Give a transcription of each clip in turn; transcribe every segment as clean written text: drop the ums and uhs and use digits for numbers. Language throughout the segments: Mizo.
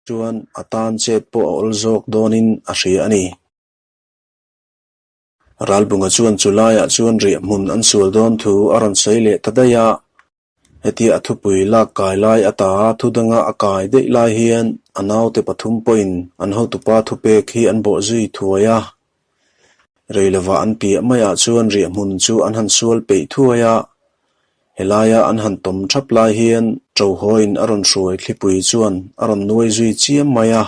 Chuan a tan chet pawh a awl zawk dawnin a hria a ni. Ralbunga chuan chu laiah chuan riahhmun an sual dawn thu a rawn sawi leh ta daih a. Hetia a thupui lak kai lai ata thu danga a kai daih lai hian a naute pathum pawhin an hotupa thupek hi an bawh zui thuai a. Rei lovah an piah maiah chuan riahhmun chu an han sual peih thuai a. Helaia an han tawm thap lai hian Ṭohawiin a rawn hruai thlipui chuan a rawn nuai zui chiam mai a.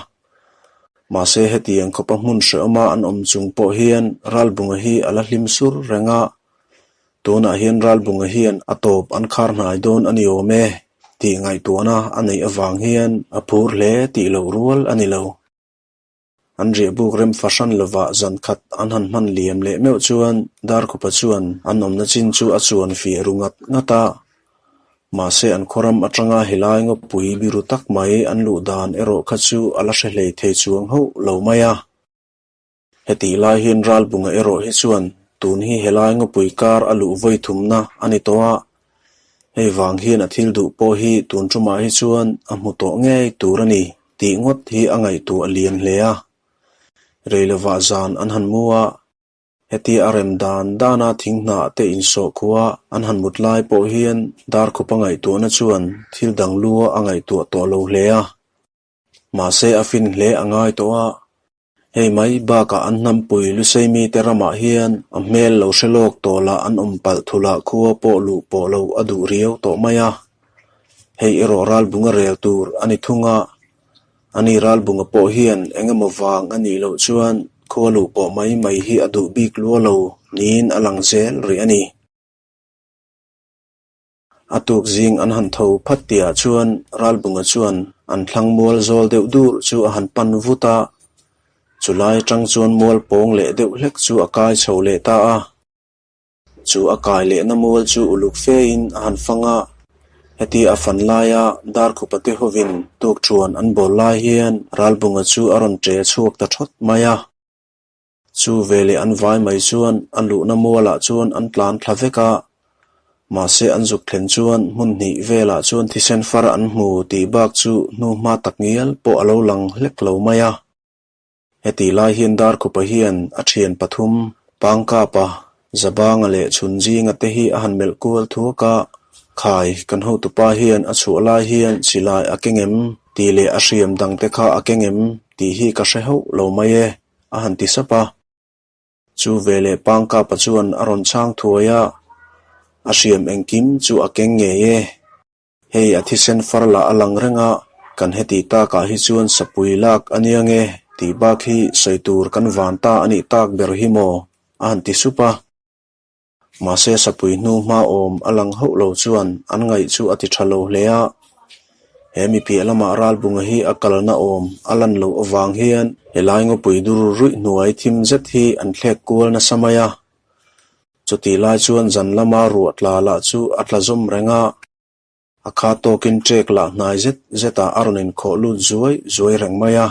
Mahse hetiang khawpa hmun hrehawma an awm chung pawh hian Ralbunga hi a la hlim sur reng a. Tunah hian Ralbunga hian a tawp an khar hnai dawn a ni awm e tih ngaihtuahna a neih avang hian a phur hle tih loh rual a ni lo. An riahbuk rem fahran lovah zan khat an han hman liam leh meuh chuan Darkhupa chuan an awmna chin chu a chuan fiah ru ngat ngat a. Mahse an khawram atanga helai ngawpui biru tak mai an luh dan erawh kha chu a la hre hlei thei chuang hauh lo mai a. Hetih lai hian Ralbunga erawh hi chuan tun hi helai ngawpui kar a luh vawi thumna a ni tawh a. Hei vang hian a thil duh pawh hi tun tumah hi chuan a hmu tawh ngei tur a ni tih ngawt hi a ngaihtuah a lian hle a. Rei lovah zan an han mu a, hetia a rem dan dana thing hnah te insawh khua an han mut lai pawh hian Darkhupa ngaihtuahna chuan thil dang lua a ngaihtuah tawh lo hle a. Mahse a fin hle a ngai tawh a. Hei mai bakah an hnampui Luseimi te ramah hian a hmel lo hre lawk tawh lah an awm palh thulah khua pawh luh pawh lo a duh riau tawh mai a. Hei erawh Ralbunga rel tur a ni thung a, ani Ralbunga pawh hian eng emaw vang a nih loh chuan khua luh pawh mai mai hi a duh bik lua lo niin a lang zel rih a ni. A tuk zing an han tho phat tihah chuan Ralbunga chuan an thlang mual zawl deuh dur chu a han pan vut a, chulai atang chuan mual pawng leh deuh hlek chu a kai chho leh ta a. Chu a kai lehna mual chu uluk fein a han fang a, heti a fan laia Darkhupa te hovin tukthuan an bawl lai hian Ralbunga chu a rawn ṭe chhuak ta ṭhawt mai a. Chu veleh an vai mai chuan a luhna mualah chuan an tlan thla vek a, mahse an zuk thlen chuan hmun hnih velah chuan thisen far an hmu tih bak chu hnu hma tak ngial pawh a lo lang hlek lo mai a. Heti lai hian Darkhupa hian a thian pathum, Pangkapa, Zabanga leh Chhunzinga te hi a han melh kual thuak a, Khai, kan hotupa hian a chhuah lai hian silai a keng em? tih leh a hriam dangte kha a keng em? tih hi ka hre hauh lo mai e. a han ti sap a. Chu veleh Pangkapa chuan a rawn chhang thuai a, a hriam engkim chu a keng ngei e. Hei a thisen far lah a lang reng a, kan heti takah hi chuan sapui lak a nia nge tih bak hi sawi tur kan van ta a nih tak ber hi maw? a han ti sup a. Mahse sapui hnu hma awm a lang hauh lo chuan an ngaih chu a ti tha lo hle a. He mi piah lamah Ralbunga hi a kalna awm a lan loh avang hian helai ngawpui dur ruih hnuai thim zet hi an thlek kual nasa mai a. Chutih lai chuan zan lama ruah tla lah chu a tla zawm reng a. A kha tawkin ṭek lah hnai zet zetah a rawn inkhawh lut zuai zuai reng mai a.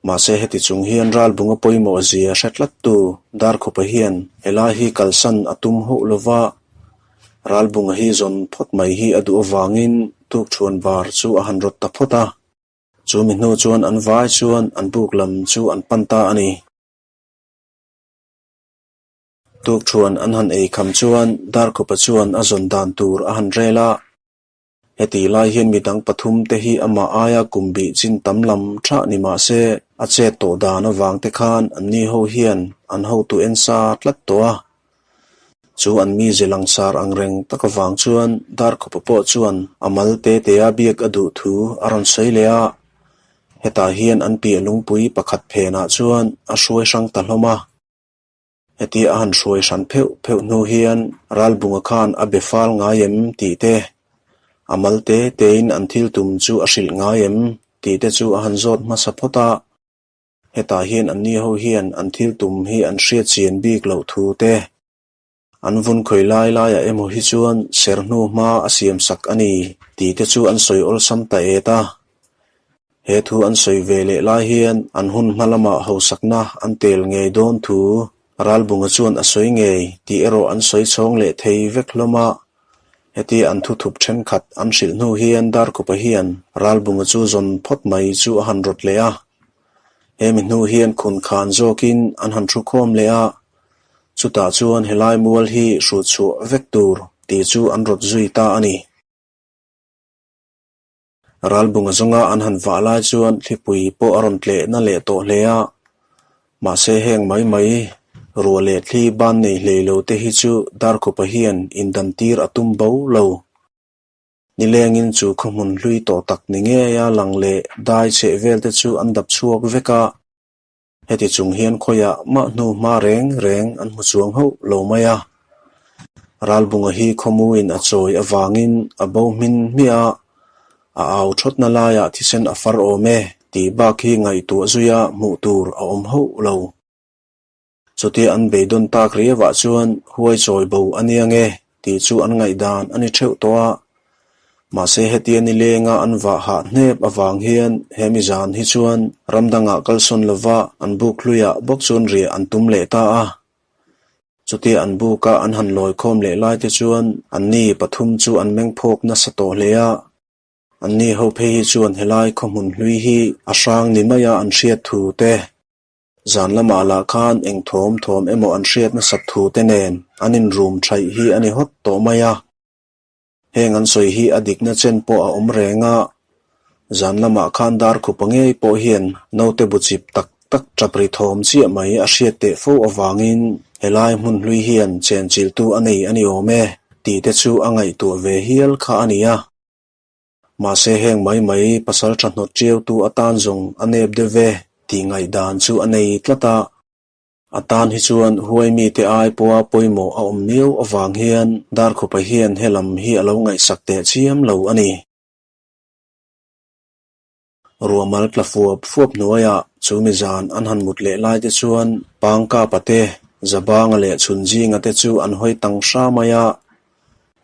Mahse heti chung hian Ralbunga pawimawh zia hre tlattu Darkhupa hian helai hi kalsan a tum hauh lo va, Ralbunga hi zawn phawt mai hi a duh avangin tukṭhuan bar chu a han rawt ta phawt a. Chumi hnu chuan an vai chuan an buk lam chu an pan ta a ni. Tukthuan an han ei kham chuan Darkhupa chuan a zawn dan tur a han rel a. Heti lai hian midang pathum te hi amah aia kum bih chin tam lam thah ni mah se a chet tawh dan avang te khan anni ho hian an hotu en sa tlat tawh a. Chu an mize langsar ang reng tak avang chuan Darkhupa pawh chuan a mal te tea biak a duh thu a rawn sawi leh a. Hetah hian an piah lungpui pakhat phenah chuan a hruai hrang ta hlawm a. Heti a han hruai hran pheuh pheuh hnu hian Ralbunga khan a be fal ngai em tih te, a mal te tein an thil tum chu a hrilh ngai em tih te chu a han zawt hmasa phawt a. Hetah hian anni ho hian an thil tum hi an hriat chian bik loh thu te, an vun khawi lai laiah emaw hi chuan ser hnu hma a siam sak a ni tih te chu an sawi awlsam ta et a. He thu an sawi ve leh lai hian an hun hma lamah hausakna an tel ngei dawn thu Ralbunga chuan a sawi ngei tih erawh an sawi chhawng leh thei vek hlawm a. Heti an thuthup thenkhat an hrilh hnu hian Darkhupa hian Ralbunga chu zawn phawt mai chu a han rawt leh a. He mi hnu hian khun khan zawkin an han thu khawm leh a, chutah chuan helai mual hi hrut chhuah vek tur tih chu an rawt zui ta a ni. Ralbunga zawnga an han vah lai chuan thlipui pawh a rawn tlehna leh tawh hle a, mahse heng mai mai ruah leh thli ban nei hlei lo te hi chu Darkhupa hian indan tir a tum bo lo. Nilengin chu khawhmun hlui tawh tak ni ngeia lang leh dai chheh vel te chu an dap chhuak vek a. Heti chung hian khawiah mah hnu hma reng reng an hmu chuang hauh lo mai a. Ralbunga hi khawmuin a chawi avangin a bo hmin hmiah a, a au thawtna laiah thisen a far awm e tih bak hi ngaihtuah zuia hmuh tur a awm hauh lo. Chutia an beidawn tak riauah chuan huai chawi bo a nia nge tih chu an ngaihdan a ni theuh tawh a. Mahse hetia nilenga an vah hah hnep avang hian he mi zan hi chuan ram dangah kalsawn lova an buk hluiah bawk chuan riah an tum leh ta a. Chutia an buka an han lawi khawm leh lai te chuan anni pathum chu an meng phawk nasa tawh hle a. Anni ho phei hi chuan helai khawhmun hlui hi a hrang ni maia an hriat thu te, Zan lamah lah khan eng thawm thawm emaw an hriat nasat thu te nen an inrum thaih hi a ni hawt tawh mai a. Heng an sawi hi a dikna chen pawh a awm reng a, zan lamah khan dar khupa ngei pawh hian naute bu chip tak tak tap ri thawm chiah mai a hriat teh fo avangin helai hmun hlui hian chenchilhtu a nei a ni awm e tih te chu a ngaihtuah ve hial kha a ni a. Mahse heng mai mai pasal tha hnawt tiautu atan zawng a nep deuh ve tih ngaihdan chu a nei tlat a. A tan hi chuan huai mite ai pawha pawimawh a awm miau avang hian Darkhupa hian he lam hi a lo ngaihsak teh chiam lo a ni. Ruahmal tla fuap fuap hnuaiah chu mi zan an han mut leh lai te chuan Pangkapa te, Zabanga leh Chhunzinga te chu an hawi tang hra mai a.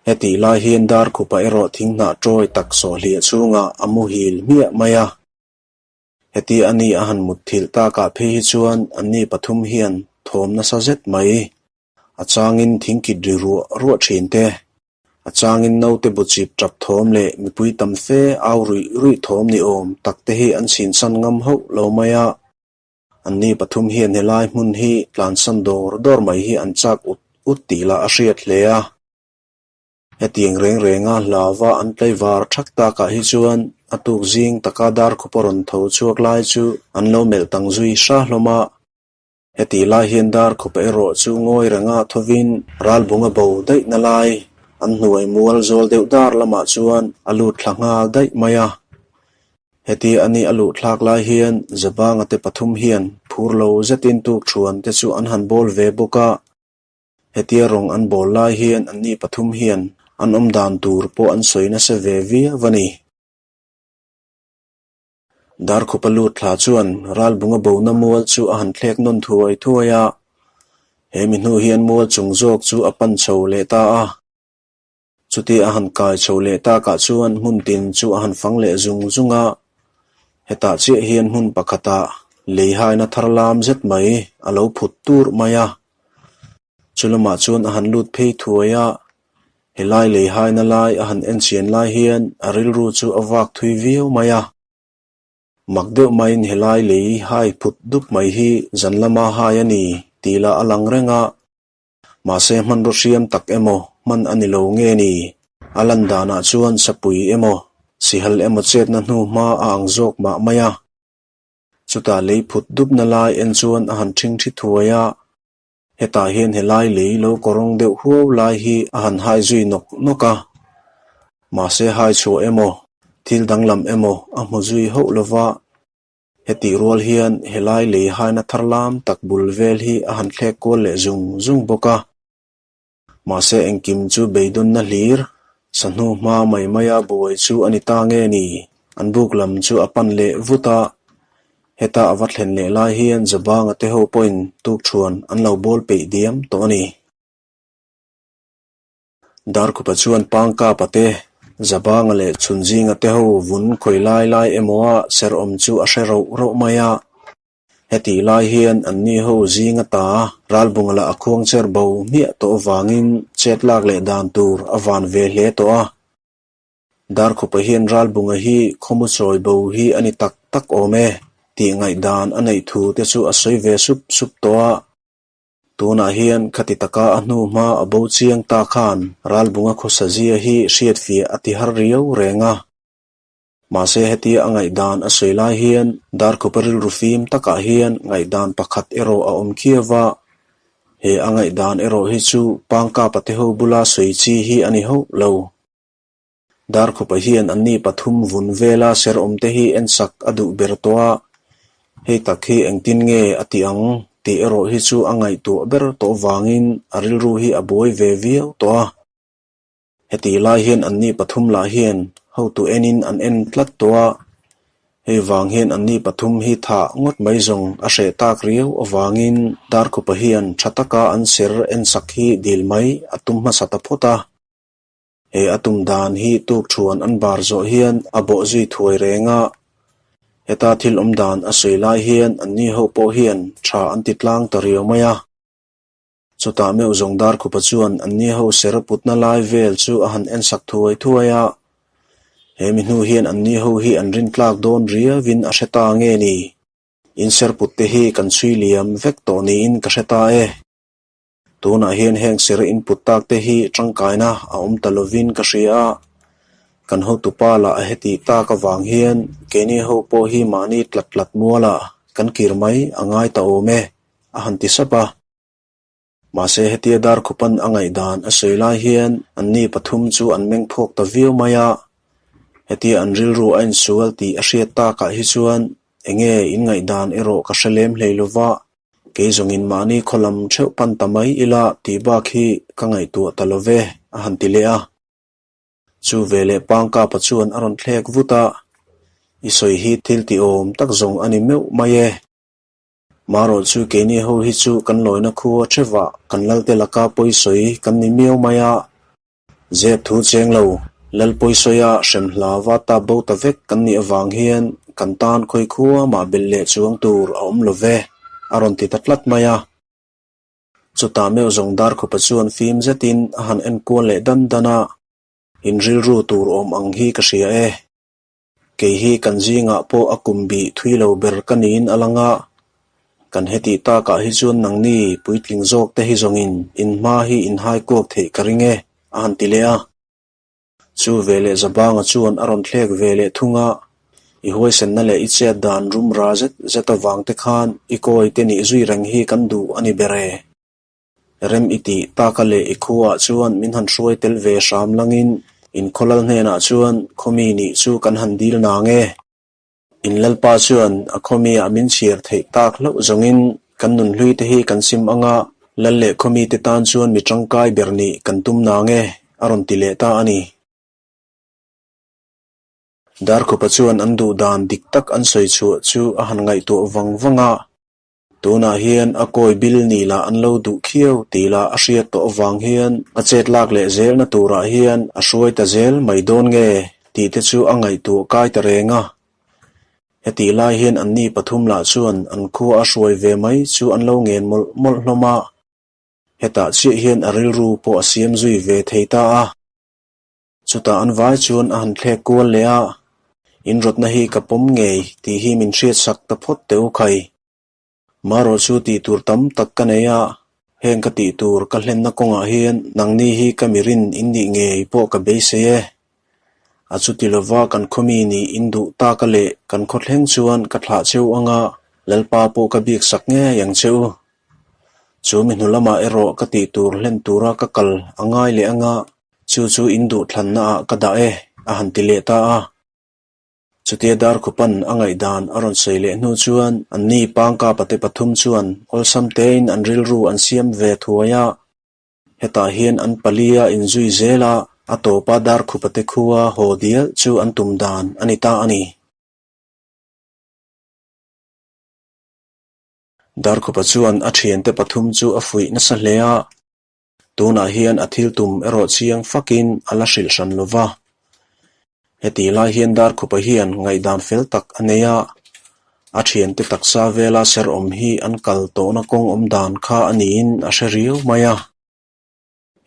Hetih lai hian Darkhupa erawh thinghnah tawi tak sawhhliah chhungah a muhil hmiah mai a. Heti a ni a han mut thilh takah phei hi chuan anni pathum hian thawm nasa zet mai. A changin thingkit ri ruah ruah thin te, a changin naute bu chip tap thawm leh mipui tam fe au ruih ruih thawm ni awm tak te hi an chhinsan ngam hauh lo mai a. Anni pathum hian helai hmun hi tlansan dawr dawr mai hi an chak ut ut tih lah a hriat hle a. Hetiang reng renga hlauva an tlaivar thak takah hi chuan a tuk zing taka darkhupa rawn tho chhuak lai chu an lo melh tang zui hra hlawm a. Hetih lai hian darkhupa erawh chu ngawi renga thovin ralbunga bo daihna lai an hnuai mual zawl deuh dar lamah chuan a lut thla nghal daih mai a. Heti a ni a luh thlak lai hian Zabanga te pathum hian phur lo zetin tukthuan te chu an han bawl ve bawk a. Hetia rawng an bawl lai hian anni pathum hian an awm dan tur pawh an sawi nasa ve viau a ni. Darkhupa lut thla chuan Ralbunga bona mual chu a han thlek nawn thuai thuai a, he mi hnu hian mual chung zawk chu a pan chho leh ta a. Chutia a han kai chho leh takah chuan hmun tin chu a han fang leh zung zung a, hetah chiah hian hmun pakhatah lei haina thar lam zet mai a lo phut tur mai a. Chu lamah chuan a han lut phei thuai a, helai lei haina lai a han enchian lai hian a rilru chu a vak thui viau mai a. Mak deuh maiin helai lei hai phut dup mai hi zan lama hai a ni tih lah a lang reng a. Mahse hmanraw hriam tak emaw hman a ni lo nge ni? A lan danah chuan sapui emaw, sihal emaw chetna hnu hma a ang zawk mah mai a. Chutah lei phut dupna lai en chuan a han ṭhing ṭhi thuai a. Hetah hian helai lei lo kawrawng deuh huau lai hi a han hai zui nawk nawk a. Mahse hai chhuah emaw, thil danglam emaw a hmu zui hauh lova. Hetih rual hian helai lei haina thar lam tak bul vel hi a han thlek kual leh zung zung bawk a. Mahse engkim chu beidawnna hlir, sahnu hma mai maia buai chu a ni ta nge ni? An buk lam chu a pan leh vut a, heta a va thlen leh lai hian Zabanga te ho pawhin tukthuan an lo bawl peih diam tawh a ni. Darkhupa chuan Pangkapa te, Zabanga leh Chhunzinga te ho vun khawi lai lai emawa ser awm chu a hre roh roh mai a. Hetih lai hian anni ho zing ata Ralbunga lah a khuang cher bo hmiah tawh avangin chet lak leh dan tur a van ve hle tawh a. Darkhupa hian Ralbunga hi khawmu chawi bo hi a ni tak tak awm e tih ngaihdan a neih thu te chu a sawi ve sup sup tawh a. Tunah hian khati taka a hnu hma a bo chiang ta khan Ralbunga khawsa zia hi hriatfiah a ti har riau reng a. Mahse hetia a ngaihdan a sawi lai hian Darkhupa rilru fim takah hian ngaihdan pakhat erawh a awm khiau a. He a ngaihdan erawh hi chu Pangkapa te ho bula sawi chi hi a ni hauh lo. Darkhupa hian anni pathum vun vela ser awmte hi ensak a duh ber tawh a, hei tak hi engtin nge a ti ang tih erawh hi chu a ngaihtuah ber tawh vangin a rilru hi a buai ve viau tawh a. Hetih lai hian anni pathum lah hian hotu enin an en tlat tawh a, hei vang hian anni pathum hi thah ngawt mai zawng a hreh tak riau avangin Darkhupa hian tha taka an ser ensak hi dil mai a tum hmasa ta phawt a. He a tum dan hi tuk thuan an bar zawh hian a bawh zui thuai reng a, heta thil awm dan a sawi lai hian anni ho pawh hian tha an ti tlang ta riau mai a. Chutah meuh zawng Darkhupa chuan anni ho ser putna lai vel chu a han ensak thuai thuai a, he mi hnu hian anni ho hi an rintlak dawn riauin a hre ta nge ni? In ser put te hi kan chhui liam vek tawh niin ka hre ta e. Tunah hian heng ser input tak te hi tangkaina a awm ta lovin ka hria a, kan hotupa lah a heti tak avang hian keini ho pawh hi mahni tlat tlat mualah kan kir mai a ngai ta awm e, a han ti sap a. Mahse hetia Darkhupan a ngaihdan a sawi lai hian anni pathum chu an meng phawk ta viau mai a, hetia an rilru a insual tih a hriat takah hi chuan enge in ngaihdan erawh ka hre lem hlei lova, Kei zawngin mahni khaw lam theuh pan ta mai ila tih bak hi ka ngaihtuah ta lo ve, a han ti leh a. Chu veleh Pangkapa chuan a rawn thlek vut a, I sawi hi thil tihawm tak zawng a ni meuh mai e. Marawh chu keini ho hi chu kan lawina khua thevah kan lalte laka pawisawi kan ni miau mai a. Zep thu cheng lo, Lalpawisawia hrem hlava tap bo ta vek kan nih avang hian kan tan khawi khua mah belh leh chuang tur a awm lo ve, a rawn ti ta tlat mai a. Chutah meuh zawng Darkhupa chuan fim zetin a han enkual leh dan dan a, In rilru tur awm ang hi ka hria e. Kei hi kan zingah pawh a kum bih thui lo ber ka niin a lang a, kan hetih takah hi chuan nangni puitling zawk te hi zawngin in hma hi in hai kuak theih ka ring e, a han ti leh a. Chu veleh Zabanga chuan a rawn thlek ve leh thung a, I huaisenna leh i chet dan rum ra zet zet avang te khan i kawi te nih zui reng hi kan duh a ni ber e. Rem i tih taka leh i khuaah chuan min han hruai tel ve hram langin in khawlal hnenah chuan khawmi nih chu kan han dil nang e. In Lalpa chuan a khawmiah min chhiar theih tak hlauh zawngin kan nunhlui te hi kan sim anga Lal leh khawmi te tan chuan mi tangkai ber nih kan tum nang e, a rawn ti leh ta a ni. Darkhupa chuan an duh dan dik tak an sawi chhuah chu a han ngaihtuah vang vang a. Tunah hian a kawi bil ni lah an lo duh khiau tih lah a hriat tawh avang hian a chet lak leh zelna turah hian a hruai ta zel mai dawn nge tih te chu a ngaihtuah kai ta reng a. Hetih lai hian anni pathum lah chuan an khua a hruai ve mai chu an lo ngen mawlh mawlh hlawm a. Hetah chiah hian a rilru pawh a siam zui ve thei ta a. Chutah an vai chuan a han thlek kual leh a, In rawtna hi ka pawm ngei tih hi min hriatsak ta phawt teh u khai. Marawh chu tih tur tam tak ka nei a, heng ka tih tur ka hlenna kawngah hian nangni hi ka mirin in nih ngei pawh ka beisei e. A chuti lova kan khawmi nih in duh taka leh kan khawthleng chuan ka thlah cheu anga Lalpa pawh ka biksak ngei ang che u. Chu mi hnu lamah erawh ka tih tur hlen tura ka kal a ngai leh anga Chu chu in duhthlanna ah ka dah e, a han ti leh ta a. Chutia Darkhupan a ngaihdan a rawn sawi leh hnu chuan anni Pangkapa te pathum chuan awlsam tein an rilru an siam ve thuai a. Hetah hian an palia inzui zel a, a tawpa Darkhupa te khua haw dial chu an tum dan a ni ta a ni. Darkhupa chuan a thiante pathum chu a fuih nasa hle a. Tunah hian a thil tum erawh chiang fakin a la hrilh hran lo va. Hetih lai hian Darkhupa hian ngaihdan fel tak a nei a. A thiante taksa vela ser awm hi an kal tawhna kawng awm dan kha a niin a hre riau mai a.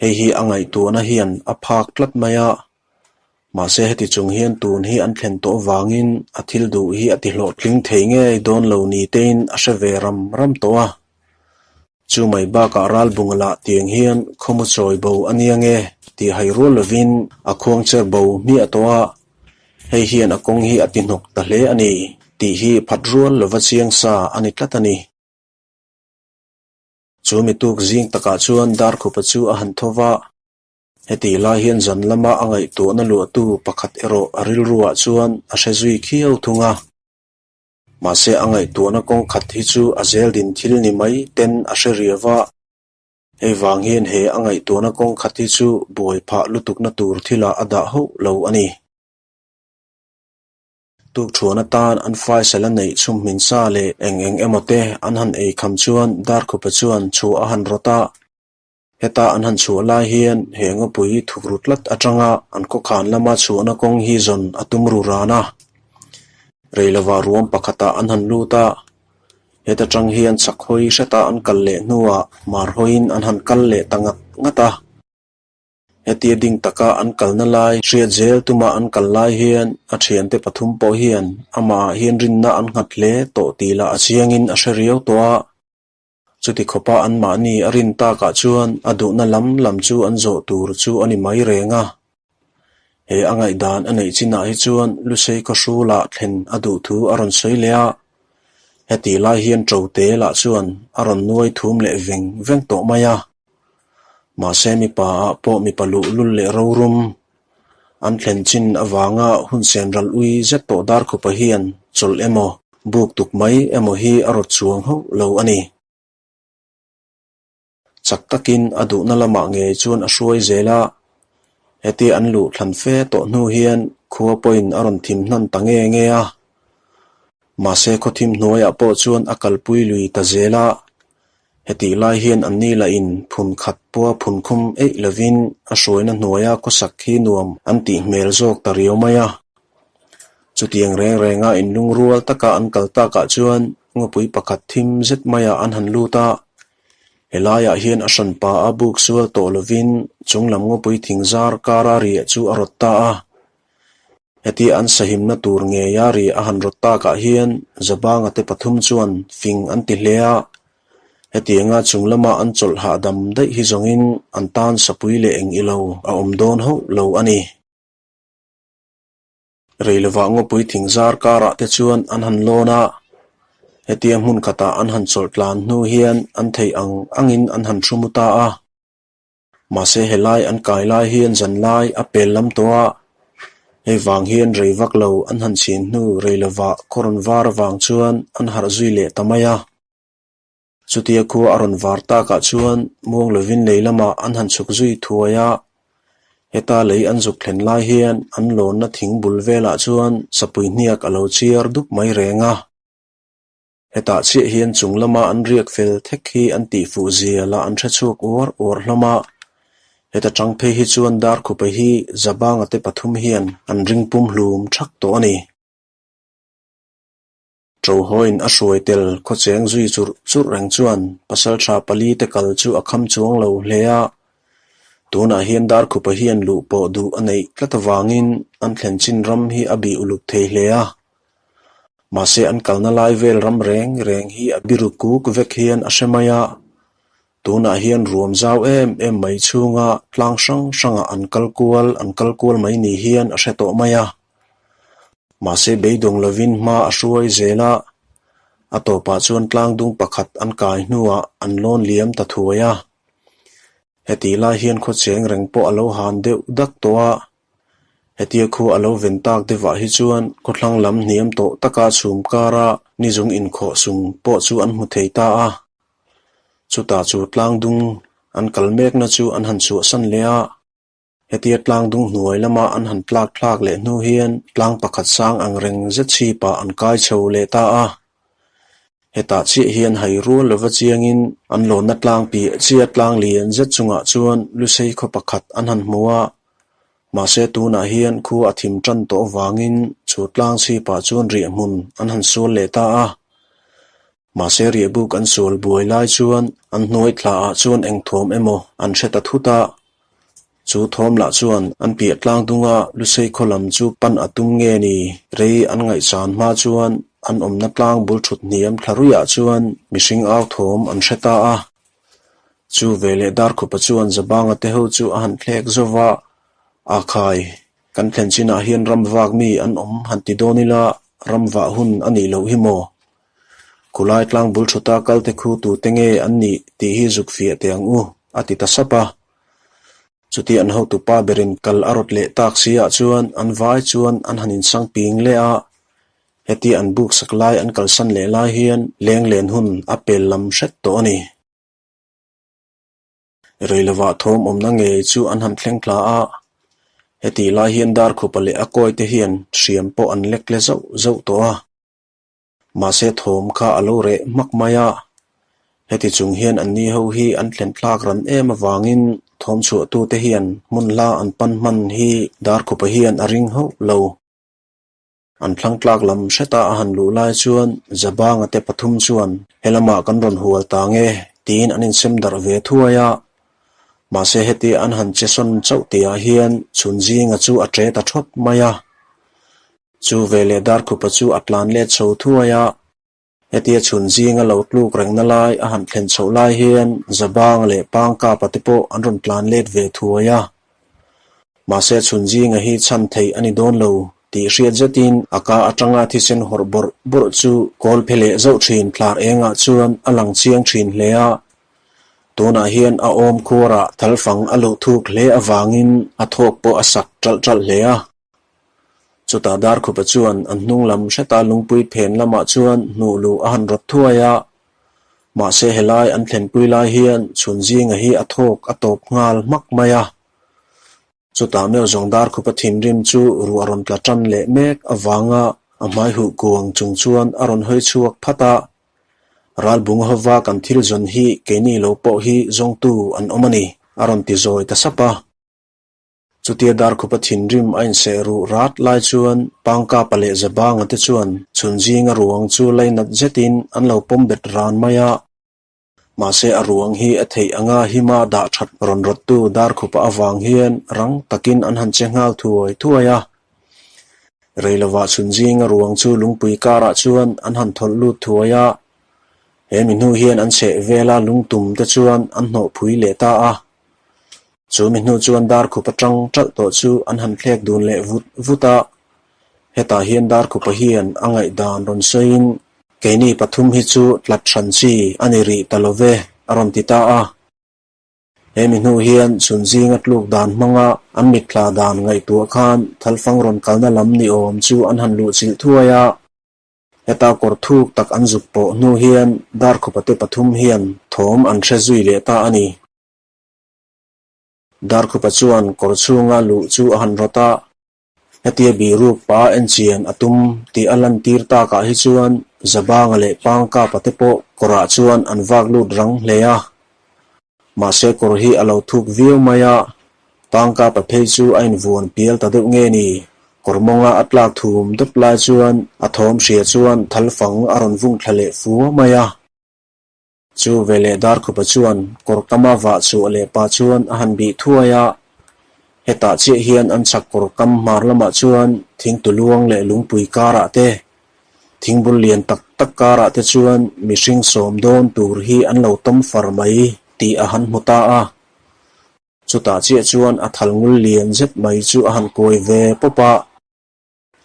Hei hi a ngaihtuahna hian a phak tlat mai a. Mahse heti chung hian tun hi an thlen tawh avangin a thil duh hi a ti hlawhtling thei ngei dawn lo ni tein a hre ve ram ram tawh a. Chu mai bakah ralbunga lah tiang hian khawmu chawi bo a nia nge tih hai rual lovin a khuang cher bo hmiah tawh a, hei hian a kawng hi a ti hnawk ta hle a ni tih hi phat rual lova chiang sa a ni tlat a ni. Chu mi tuk zing takah chuan Darkhupa chu a han tho va, heti lai hian zan lama a ngaihtuahna luahtu pakhat erawh a rilruah chuan a hre zui khiau thung a. Mahse a ngaihtuahna kawng khat hi chu a zel din thil ni mai ten a hre riau a, hei vang hian he a ngaihtuahna kawng khat hi chu buai phah lutukna tur thilah a dah hauh lo a ni. Tukṭhuan atan an faisal a neih chhum hmin sa leh eng eng emaw te an han ei kham chuan Darkhupa chuan chhuah a han rawt a. Heta an han chhuah lai hian he ngawpui thukru tlat atanga an khawkhan lama chhuahna kawng hi zawn a tum ru ran a. Reilovah ruam pakhatah an han lut a, heta tang hian chak hawi hreta an kal leh hnuah mar hawiin an han kal leh ta ngat ngat a. Hetia ding taka an kalna lai hriat zel tuma an kal lai hian a thiante pathum pawh hian amahah hian rinna an nghat hle tawh tih lah a chiangin a hre riau tawh a. Chuti khawpa anmahni a rin takah chuan a duhna lam lam chu an zawh tur chu a ni mai reng a. He a ngaihdan a neih chinah hi chuan Lusei khawhrulah thlen a duh thu a rawn sawi leh a. Hetih lai hian Ṭote lah chuan a rawn nuai thum leh veng veng tawh mai a. Mahse mipa ah pawh mipa luhlul leh rorum an thlen chin avanga hun sen ral ui zet tawh Darkhupa hian chawlh emaw, buk tuk mai emaw hi a rawt chuang hauh lo a ni. Chak takin a duhna lamah ngei chuan a hruai zel a, hetia an luh thlan fe tawh hnu hian khua pawhin a rawn thim hnan ta nge nge a. Mahse khawthim hnuaiah pawh chuan a kalpui lui ta zel a, Hetih lai hian anni lahin phun khat pua phun khum eih lovin a hruaina hnuaia khawsak hi nuam an tih hmel zawk ta riau mai a. Chutiang reng renga inlungrual taka an kal takah chuan ngawpui pakhat thim zet maiah an han lut a. Helaiah hian a hranpa a buk sual tawh lovin chunglam ngawpui thingzar kara riah chu a rawt ta a. Hetia an sahimna tur ngeia ri a han rawt takah hian Zabanga te pathum chuan fing an ti hle a, hetianga chung lama an chawlh hahdam daih hi zawngin an tan sapui leh eng ilo a awm dawn hauh lo a ni. Reilovah ngawpui thingzar karah te chuan an han lawn a, hetia hmun khatah an han chawlh tlan hnu hian an theih ang angin an han thu mu ta a. Mahse helai an kai lai hian zan lai a pel lam tawh a, hei vang hian rei vak lo an han chhin hnu rei lovah khaw rawn var avang chuan an harh zui leh ta mai a. Chutia khua a rawn var takah chuan muang lovin lei lamah an han chhuk zui thuai a, heta lei an zuk thlen lai hian an lawnna thing bul velah chuan sapui hniak a lo chiar dup mai reng a. Hetah chiah hian chung lama an riak fel thek hi an tih fuh zia lah an hre chhuak uar uar hlawm a. Heta tang phei hi chuan Darkhupa hi Zabanga te pathum hian an ring pum hlum thak tawh a ni. Ṭohawiin a hruai tel khawcheng zui churh churh reng chuan pasalṭha pali te kal chu a kham chuang lo hle a. Tunah hian Darkhupa hian luh pawh duh a neih tlat avangin an thlen chin ram hi a bih uluk thei hle a. Mahse an kalna lai vel ram reng reng hi a biru kuk vek hian a hre mai a, tunah hian ruam zau em em mai chhunga tlang hrang hrangah an kal kual an kal kual mai ni hian a hre tawh mai a. Mahse beidawng lovin hma a hruai zel a, a tawpah chuan tlang dung pakhat an kai hnuah an lawn liam ta thuai a. Hetih lai hian khawcheng reng pawh a lo han deuh dak tawh a, Hetia khu a lo ven tak deuhah hi chuan khawthlang lam hniam tawh taka chhum kara nizung inkhawh sung pawh chu an hmu thei ta a. Chutah chu tlangdung an kal mekna chu an han chhuahsan leh a. Hetia tlangdung hnuai lama an han tlak thlak leh hnu hian tlang pakhat sang ang reng zet chhipah an kai chho leh ta a. Hetah chiah hian hai rual lova chiangin an lawnna tlang piah chiah tlang lian zet chungah chuan Lusei khaw pakhat an han hmu a. Mahse tunah hian khua a thim tan tawh avangin chu tlang chhipah chuan riahhmun an han sual leh ta a. Mahse riahbuk an sual buai lai chuan an hnuai thla ah chuan eng thawm emaw an hre ta thut a. Chu thawm lah chuan an piah tlang dunga Lusei khaw lam chu pan a tum nge ni? Rei an ngaihsan hma chuan an awmna tlang bul thut hniam thla ruihah chuan mihring au thawm an hre ta a. Chu veleh Darkhupa chuan Zabanga te ho chu a han thlek zo va, A khai, kan thlen chinah hian ram vak mi an awm han ti dawn ila ram vah hun a nih loh hi maw? Khulai tlang bul thuta kal te khu tute nge an nih tih hi zuk fiah teh ang u, a ti ta sap a. Chuti an hotupa berin kal a rawt leh tak si ah chuan an vai chuan an han insang ping leh a, heti an buk sak lai an kalsan leh lai hian leng len hun a pel lam hret tawh a ni. Rei lovah thawm awmna ngei chu an han thleng thla a, hetih lai hian Darkhupa leh a kawi te hian hriam pawh an lek le zauh zauh tawh a. Mahse thawm kha a lo reh hmak mai a, heti chung hian anni ho hi an thlen thlak ran em avangin thawm chhuahtute hian hmun hla an pan hman hi Darkhupa hian a ring hauh lo. An thlang tlak lam hreta a han luh lai chuan Zabanga te pathum chuan helamah kan rawn hual ta nge tiin an insem darh ve thuai a. Mahse heti an han che sawn chauh tihah hian chhun zinga chu a ṭe ta ṭhawt mai a. Chu veleh Darkhupa chu a tlan let chho thuai a. Hetia chhun zinga lo tluk rengna lai a han thlen chhoh lai hian Zabang leh Pangkapa te pawh an rawn tlan let ve thuai a. Mahse chhun zinga hi chhan theih a ni dawn lo tih hriat zetin a ka atanga thisen hawrh bawrh bawrh chu kawl phe leh zauh thin tlar engah chuan a lang chiang thin hle a. Tunah hian a awm khuarah thalfang a luh thuk hle avangin a thawk pawh a sak ṭalh ṭalh hle a. Chutah Darkhupa chuan an hnung lam hreta lungpui phen lamah chuan hnuh luh a han rawt thuai a. Mahse helai an thlenpui lai hian chhun zinga hi a thawk a tawp nghal hmak mai a. Chutah meuh zawng Darkhupa thinrim chu ruah rawn tla tan leh mek avanga a hmai huh kuang chung chuan a rawn hawi chhuak phat a. Ralbung hova kan thil zawn hi keini lo pawh hi zawngtu an awm a ni, a rawn ti zawi ta sap a. Chutia Darkhupa thinrim a inseh ruh rat lai chuan Pangkapa leh Zabanga te chuan chhun zinga ruang chu lainat zetin an lo pawm bet ran mai a. Mahse a ruang hi a theih anga hima dah that rawn rawttu Darkhupa avang hian rang takin an han che nghal thuai thuai a. Reilovah chhun zinga ruang chu lungpui karah chuan an han thawlh lut thuai a. He mi hnu hian an chheh vela lungtum te chuan an hnawhphui leh ta a. Chu mi hnu chuan Darkhupa tang ṭalh tawh chu an han thlek dun leh vut vut a. Hetah hian Darkhupa hian a ngaihdan rawn sawiin, Keini pathum hi chu tlat hran chi a ni rih ta lo ve, a rawn ti ta a. He mi hnu hian chhun zinga tluk dan hmanga an mitthla dan ngaihtuah khan thalfang rawn kalna lam ni awm chu an han luhchilh thuai a. Heta kawr thuk tak an zuk pawh hnu hian Darkhupa te pathum hian thawm an hre zui leh ta a ni. Darkhupa chuan kawr chhunga luh chu a han rawt a, hetia biruk pa enchian a tum tih a lantir takah hi chuan Zabanga leh Pangkapa te pawh kawrah chuan an vak lut rang hle a. Mahse kawr hi a lo thuk viau mai a, Pangkapa phei chu a invuan pial ta deuh nge ni? Kawr mawnga a tlak thum dawp lai chuan a thawm hria chuan thalfang a rawn vung thla leh fua mai a. Chu veleh Darkhupa chuan kawr kama vah chhuah leh pah chuan a han bih thuai a, hetah chiah hian an chhak kawr kam hmar lamah chuan thingtu luang leh lungpui karah te, thingbul lian tak tak karah te chuan mihring sawm dawn tur hi an lo tawm far mai tih a han hmu ta a. Chutah chiah chuan a thal ngul lian zet mai chu a han kuai ve pawp a.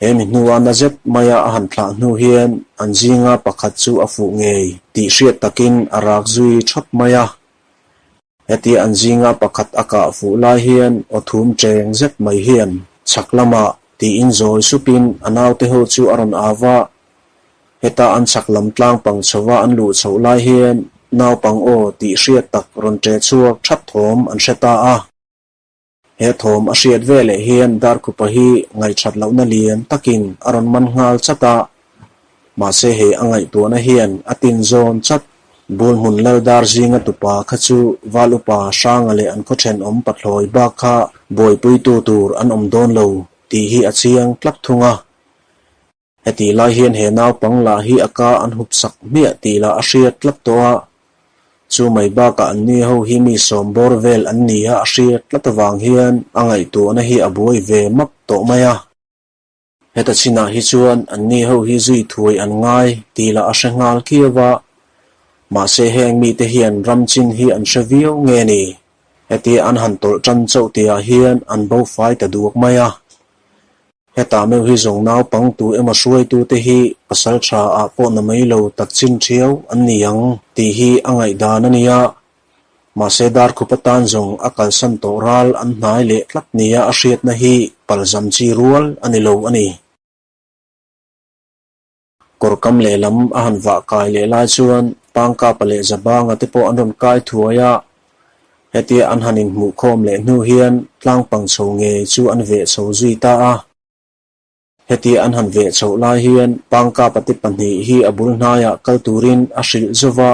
He mi hnua na zet maia a han thlah hnu hian an zinga pakhat chu a fuh ngei tih hriat takin a rak zui thap mai a. Hetia an zinga pakhat a kah fuh lai hian aw thum cheng zet mai hian chhak lamah tiin zawi supin a naute ho chu a rawn au a. Heta an chhak lam tlang pang chhova an luh chhoh lai hian naupang aw tih hriat tak rawn ṭe chhuak that thawm an hre ta a. He thawm a hriat veleh hian Darkhupa hi ngaihṭhat lohna lian takin a rawn man nghal chat a, mahse hei a ngaihtuahna hian a tin zawn chat. Bulhmun lal dar zinga tupa kha chu Val upa Hranga leh an khaw ṭhenawm pathlawi bak kha buaipuitu tur an awm dawn lo tih hi a chiang tlat thung a. Hetih lai hian he naupang lah hi a ka an hup sak hmiah tih lah a hriat tlat tawh a. Chu mai bakah anni ho hi mi sawm bawr vel an ni a a hriat tlat avang hian a ngaihtuahna hi a buai ve map tawh mai a. Heta chinah hi chuan anni ho hi zui thuai an ngai tih lah a hre nghal kiau a. Mahse heng mite hian ram chin hi an hre viau nge ni? Hetia an han tawlh tan chauh tihah hian an bo fai ta duak mai a. Hetah meuh hi zawng naupang tu emaw hruaitute hi pasal tha ah pawh na mai lo tak chin thiau an ni ang tih hi a ngaihdan a nia. Mahse Darkhup atan zawng a kalsan tawh ral an hnai leh tlat nia a hriatna hi palzam chi rual a ni lo a ni. Kawr kam lehlam a han vah kai leh lai chuan Pangkapa leh Zabanga te pawh an rawn kai thuai a, hetia an han inhmuhkhawm leh hnu hian tlangpang chho ngei chu an veh chho zui ta a. Hetia an han veh chhoh lai hian Pangkapa te pahnih hi a bul hnaiah kal turin a hrilh zova,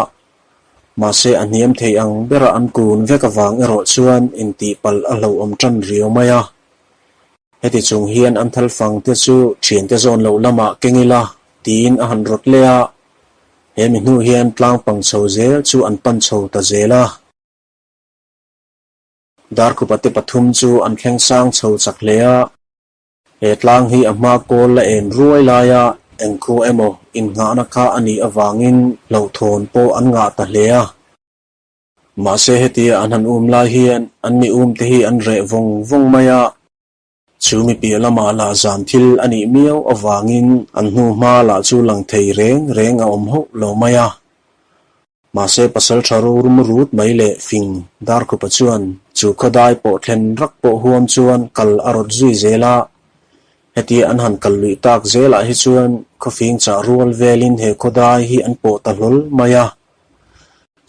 mahse a hniam thei ang bera an kun vek avang erawh chuan intihpalh a hlauhawm tan riau mai a. Heti chung hian an thalfang te chu thiante zawn loh lamah keng ila tiin a han rawt leh a, he mi hnu hian tlangpang chho zel chu an pan chho ta zel a. Darkhupa te pathum chu an thleng sang chho chak hle a, he tlang hi a hma kawl la en ruai laia engkhua emaw innghahna kha a nih avangin hlauhthawn pawh an ngah ta hle a. Mahse hetia an han um lai hian an mi um te hi an reh vawng vawng mai a, chu mi piah lamah lah zan thil a nih miau avangin an hnu hma lah chu lang thei reng reng a awm hauh lo mai a. Mahse pasal tha rorum rut mai leh fing Darkhupa chuan chu khawdai pawh thlen rak pawh huam chuan kal a rawt zui zel a, hetia an han kal luih tak zelah hi chuan khawfing chah rual velin he khawdai hi an pawh ta hlawl mai a.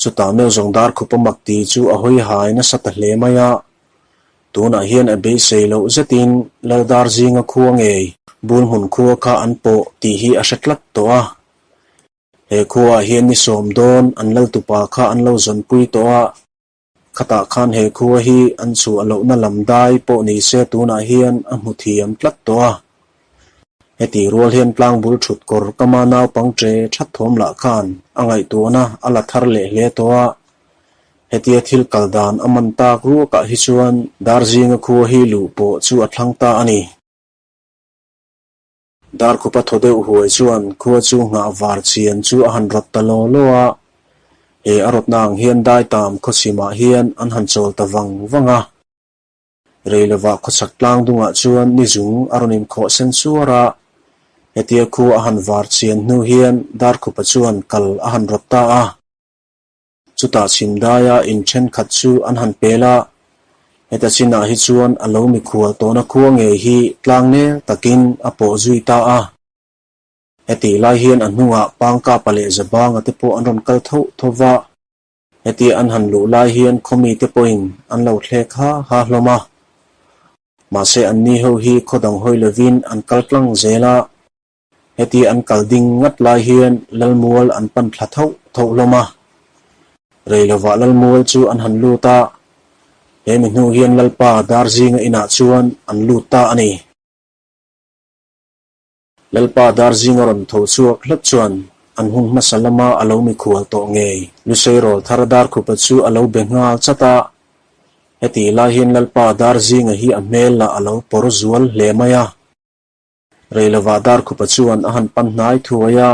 Chutah meuh zawng Darkhupa mak ti chu a hawi hai nasa ta hle mai a. Tunah hian a beisei loh zetin Laldar zinga khua ngei Bulhmun khua kha an pawh tih hi a hre tlat tawh a. He khuaah hian ni sawm dawn an laltupa kha an lo zawnpui tawh a. Khatah khan he khua hi an chhuah lohna lam dai pawh ni se tunah hian a hmu thiam tlat tawh a. Heti rual hian tlangbul thut kawr kama naupang che that thawm lah khan a ngaihtuahna a la thar leh hle tawh a. Hetia thil kal dan a man tak ruakah hi chuan Darzinga khua hi luh pawh chu a thlang ta a ni. Darkhupa thaw deuh huai chuan khua chu nghah var chian chu a han rawt ta law law a. He a rawtna ang hian daitam khawchhimah hian an han chawl ta vang vang a. Rei lovah khawchhak tlang dungah chuan ni zung a rawn inkhawh sen suar a. Hetia khua a han var chian hnu hian Darkhupa chuan kal a han rawt ta a. Chutah chhim daia in thenkhat chu an han pel a, heta chinah hi chuan a lo mikhual tawhna khua ngei hi tlang nel takin a pawh zui ta a. Hetih lai hian a hnungah Pangkapa leh Zabanga te pawh an rawn kal tho tho va, hetia an han luh lai hian khawmite pawhin an lo thlek ha ha hlawm a. Mahse anni ho hi khaw dang hawi lovin an kal tlang zel a. Heti an kal ding ngat lai hian Lalmual an pan thla thoh thoh hlawm a. Rei lovah Lalmual chu an han lut a, he mi hnu hian Lalpa Darzinga inah chuan an lut ta a ni. Lalpa Darzinga rawn tho chhuak hlek chuan an hun hmasa lama a lo mikhual tawh ngei Lusei Rawlthar Darkhupa chu a lo be nghal chat a. Hetih lai hian Lalpa Darzinga hi a hmel lah a lo pawr zual hle mai a. Reilovah Darkhupa chuan a han pan hnai thuai a,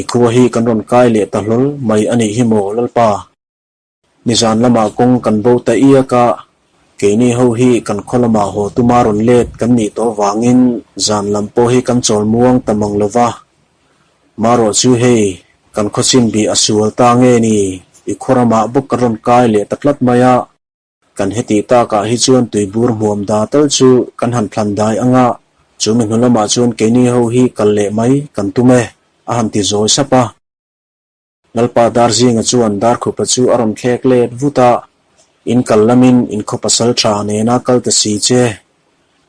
I khua hi kan rawn kai leh ta hlawl mai a nih hi maw Lalpa? Nizan lamah kawng kan bo ta iak a, keini ho hi kan khaw lamah haw tuma rawn let kan nih tawh vangin zan lam pawh hi kan chawl muang ta mang lova. Marawh chu hei, kan khawchin bih a sual ta nge ni, i khaw ramah bawk kan rawn kai leh ta tlat mai a. Kan hetih takah hi chuan tuibur hmuam da tal chu kan han thlan dai ang a, chu mi hnu lamah chuan keini ho hi kal leh mai kan tum e, a han ti zawi sap a. Lalpa Darzinga chuan Darkhupa chu a rawn thlek let vut a, In kal lamin in khaw pasal tha nena kal ta si che.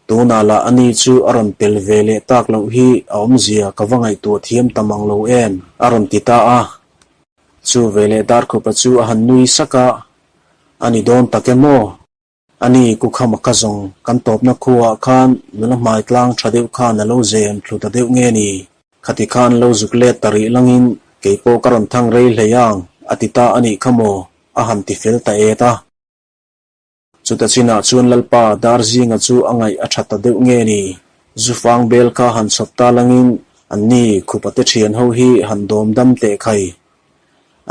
Tunah lah ani chu a rawn tel ve leh tak loh hi a awmzia ka va ngaihtuah thiam ta mang lo em, a rawn ti ta a. Chu veleh Darkhupa chu a han nui sak a, A ni dawn tak em aw? Ani Kukhama ka zawng kan tawpna khuaah khan nula hmai tlang tha deuh khan a lo zem thlu ta deuh nge ni? Khati khan lo zuk let ta rih langin kei pawh ka rawn thang rei hlei ang a ti ta a nih kha maw? a han ti fel ta et a. Chuta chinah chuan Lalpa Darzinga chu a ngaih a tha ta deuh nge ni? Zufang bel kha han chhawp ta langin anni khupa te thian ho hi han dawm dam teh khai.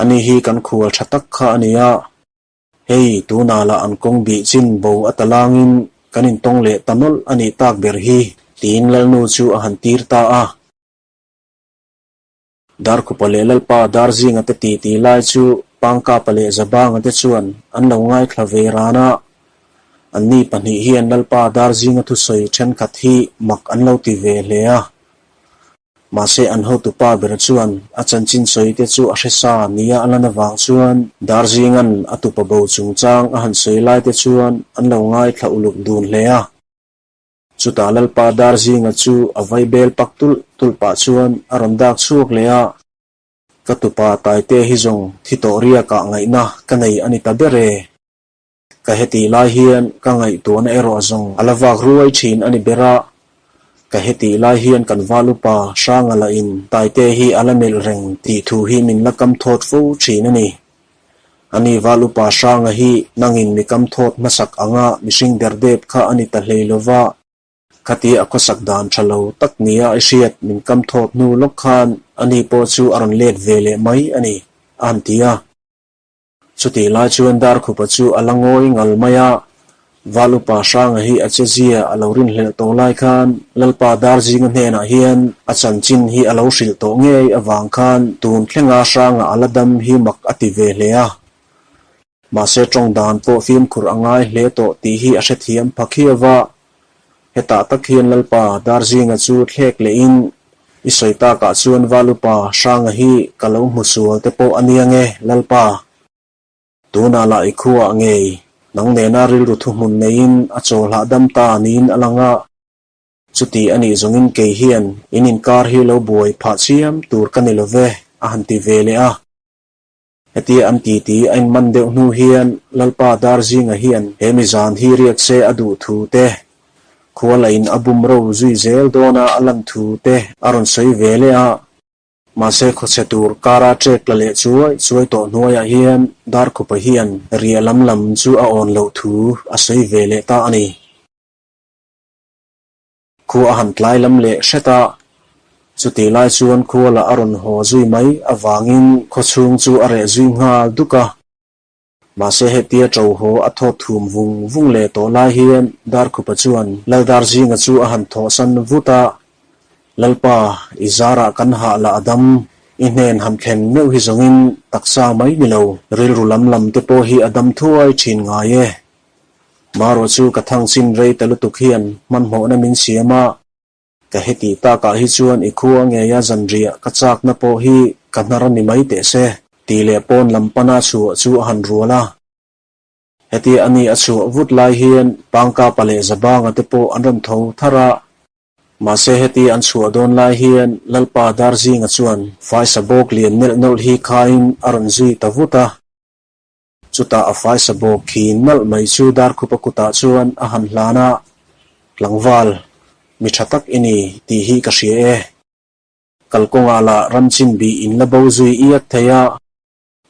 Ani hi kan khual tha tak kha a nia. Hei, tunah lah an kawng bih chin bo a ta langin kan intawng leh ta nawlh a nih tak ber hi, tiin Lalnu chu a han tir ta a. Darkhupa leh Lalpa Darzinga te titi lai chu Pangkapa leh Zabanga te chuan an lo ngaithla ve ran a. Anni pahnih hian Lalpa Darzinga thusawi thenkhat hi mak an lo ti ve hle a. Mahse an hotupa ber chuan a chanchin sawi te chu a hre sa nia a lan avang chuan Darzinga'n a tupa bo chungchang a han sawi lai te chuan an lo ngaithla uluk dun hle a. Chutah Lalpa Darzinga chu a vai bel pak tulh tulh pah chuan a rawn dak chhuak leh a, Ka tupa Taite hi zawng thi tawh riakah ngaihna ka nei a ni ta ber e. Ka hetih lai hian ka ngaihtuahna erawh zawng a la vak ruai thin a ni ber a, ka hetih lai hian kan val upa Hranga lahin Taite hi a la melh reng tih thu hi min la kam thawt fo thin a ni. Ani val upa Hranga hi nangin mi kam thawt hmasak anga mihring derdep kha a ni ta hlei lova, khatia a khawsak dan tha lo tak nia i hriat min kam thawt hnu lawk khan ani pawh chu a rawn let ve leh mai a ni, a han ti a. Chutih lai chuan Darkhupa chu a la ngawi ngal mai a, Val upa Hranga hi a chezia a lo rinhlelh tawh lai khan Lalpa Darzinga hnenah hian a chanchin hi a lo hrilh tawh ngei avang khan tun thlenga Hranga a la dam hi mak a ti ve hle a. Mahse tawng dan pawh fimkhur a ngai hle tawh tih hi a hrethiam pha khiau a. Hetah tak hian Lalpa Darzinga chu thlek lehin i sawi takah chuan Val upa Hranga hi ka lo hmu sual te pawh a nia nge Lalpa? Tunah lah i khuaah ngei nang nena rilru thuhmun neiin a chaw hlah dam ta niin a lang a. Chuti a nih zawngin kei hian in inkar hi lo buai phah chiam tur ka ni lo ve a han ti ve leh a. Hetia an titi a inman deuh hnu hian Lalpa Darzinga hian he mi zan hi riak se a duh thu te, khuala in a bum ro zui zel dawna a lan thu te a rawn sawi ve leh a. Mahse khawchhe tur kara ṭek tla leh chuai chuai tawh hnuaiah hian Darkhupa hian riah lam lam chu a awn loh thu a sawi ve leh ta a ni. Khua a han tlai lam leh hret a, chutih lai chuan khua lah a rawn haw zui mai avangin khaw chhung chu a reh zui nghal duk a. Mahse hetia ṭo haw a thawt thum vung vung leh tawh lai hian Darkhupa chuan Laldarzinga chu a han thawhsan vut a, Lalpa, i zarah kan hah lah a dam, i hnen han thlen meuh hi zawngin taksa mai ni lo, rilru lam lam te pawh hi a dam thuai ṭhin ngai e. Marawh chu ka thang chin rei ta lutuk hian hmanhmawhna min siam a, ka heti takah hi chuan i khua ngeia zanriah ka chakna pawh hi ka hnar a ni mai teh se, tih leh pawn lam pana chhuah chu a han rual a. Hetia a ni a chhuah vut lai hian Pangkapa leh Zabanga te pawh an rawn tho thar a, mahse heti an chhuah dawn lai hian Lalpa Darzinga chuan faisa bawk lian nelh nawlh hi khaiin a rawn zui ta vut a. Chutah a faisa bawk khi nalh mai chu Darkhupa kutah chuan a han hlan a, Tlangval, mi tha tak i ni tih hi ka hria e. Kalkawngah lah ramchin bih in la bo zui iak thei a,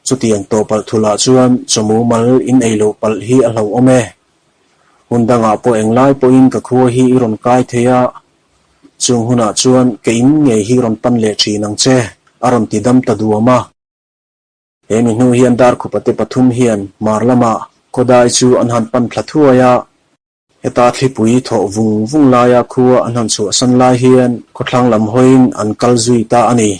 chutiang tawh palh thulah chuan chawmu mal in ei loh palh hi a hlauhawm e. Hun dangah pawh englai pawhin ka khua hi i rawn kai thei a, chung hunah chuan ka in ngei hi rawn pan leh thin ang che, a rawn ti dam ta duam a. He mi hnu hian Darkhupa te pathum hian hmar lamah khawdai chu an han pan thla thuai a. Heta thlipui thawh vung vung laia khua an han chhuahsan lai hian khawthlang lam hawiin an kal zui ta a ni.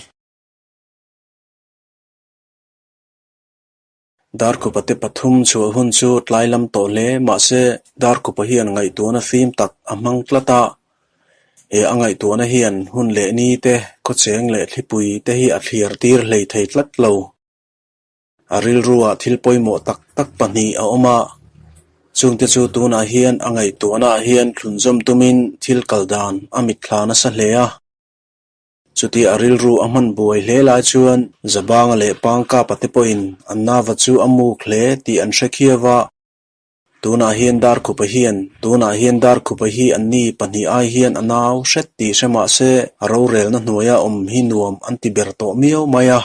Darkhupa te pathum chhuah hun chu tlai lam tawh hle mahse Darkhupa hian ngaihtuahna fim tak a hmang tlat a. He a ngaihtuahna hian hun leh ni te, khawcheng leh thlipui te hi a thlir tir hlei thei tlat lo. A rilruah thil pawimawh tak tak pahnih a awm a, chungte chu tunah hian a ngaihtuahnaah hian thlunzawm tumin thil kal dan a mitthla nasa hle a. Chuti a rilru a hman buai hle lai chuan Zabanga leh Pangkapa te pawhin an nava chu a muk hle tih an hre khiau a. Tunah hian Darkhupa hian tunah hian Darkhupa hi anni pahnih ai hian a nau hret tih hre mah se a rorelna hnuaia awm hi nuam an ti ber tawh miau mai a.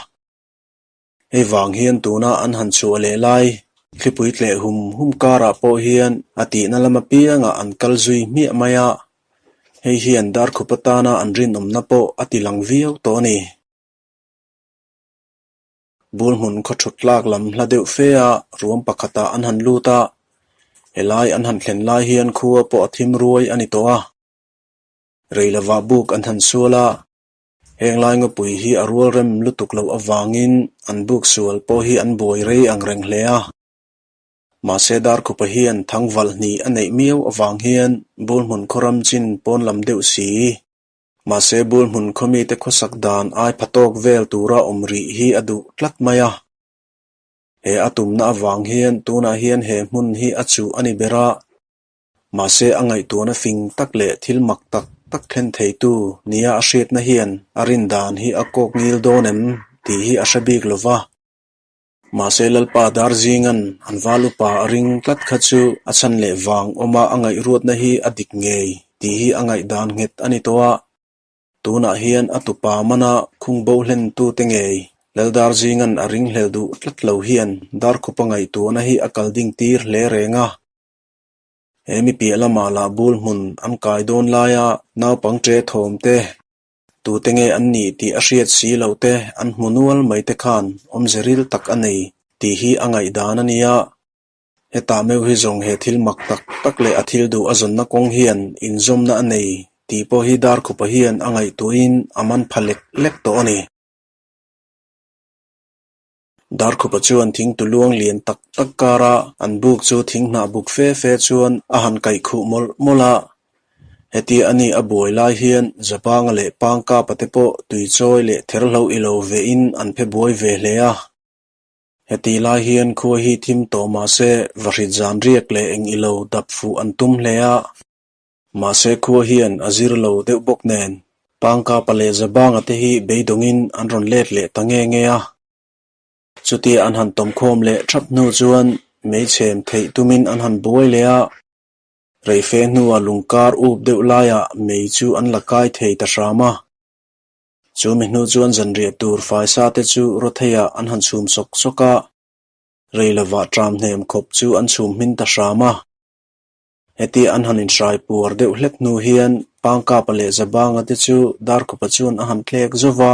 Hei vang hian tuna an han chhuah leh lai thlipui tleh hum hum karah pawh hian a tihna lam apiangah an kal zui hmiah mai a, hei hian Darkhup atana an rinawmna pawh a ti lang viau tawh a ni. Bulhmun khaw thut tlak lam hla deuh fe a ruam pakhatah an han lut a, helai an han thlen lai hian khua pawh a thim ruai a ni tawh a. Rei lovah buk an han sual a, Heng lai ngawpui hi a rual rem lutuk loh avangin an buk sual pawh hi an buai rei ang reng hle a. Mahse Darkhupa hian thangvalh hnih a neih miau avang hian Bulhmun khaw ram chin pawn lam deuh si. Mahse Bulhmun khaw mite khawsak dan ai pha tawk vel tura awm rih hi a duh tlat mai a. He a tumna avang hian tunah hian he hmun hi a chuh a ni ber a. Mahse a ngaihtuahna fing tak leh thil mak tak tak thlen theitu nia a hriatna hian a rin dan hi a kawk ngil dawn em tih hi a hre bik lo va. Mahse Lalpa Darzinga'n an val upa a ring tlat kha chu a chhan leh vang awma a ngaihruatna hi a dik ngei tih hi a ngaihdan nghet a ni tawh a. Tunah hian a tupa mana khung bo hlentute ngei Laldarzinga'n a ringhlel duh tlat lo hian Darkhupa ngaihtuahna hi a kal ding tir hle reng a. He mi piah lamah lah bul hmun an kai dawn laia naupang ṭe thawm te, tute nge an nih tih a hriat si loh te an hmu nual mai te khan awmze ril tak a nei tih hi a ngaihdan a nia. Hetah meuh hi zawng he thil mak tak tak leh a thil duh a zawnna kawng hian inzawmna a nei tih pawh hi Darkhupa hian a ngaihtuahin a man pha lek lek tawh a ni. Darkhupa chuan thingtu luang lian tak tak kara an buk chu thing hnah buk fe fe chuan a han kaih khuh mawlh mawlh a. Hetia a ni a buai lai hian Zapanga leh Pangkapa te pawh tuichawi leh therhlo i lo vehin an phe buai ve hle a. Heti lai hian khua hi thim tawh mah se vahrit zan riak leh eng i lo dap fuh an tum hle a. Mahse khua hian a zir lo deuh bawk nen Pangkapa leh Zabanga te hi beidawngin an rawn let leh ta nge nge a. Chutia an han tawmkhawm leh thap hnu chuan meichhem theih tumin an han buai leh a. Reife hnua lungkar up deuh laiah mei chu an la kai thei ta hram a. Chu mi hnu chuan zanriah tur faisa te chu rawtheiah an han chhum sawk sawk a. Rei lovah tram hnem khawp chu an chhum hmin ta hram a. Heti an han inhrai puar deuh hlek hnu hian Pangkapa leh Zabanga te chu Darkhupa chuan a han thlek zauh va,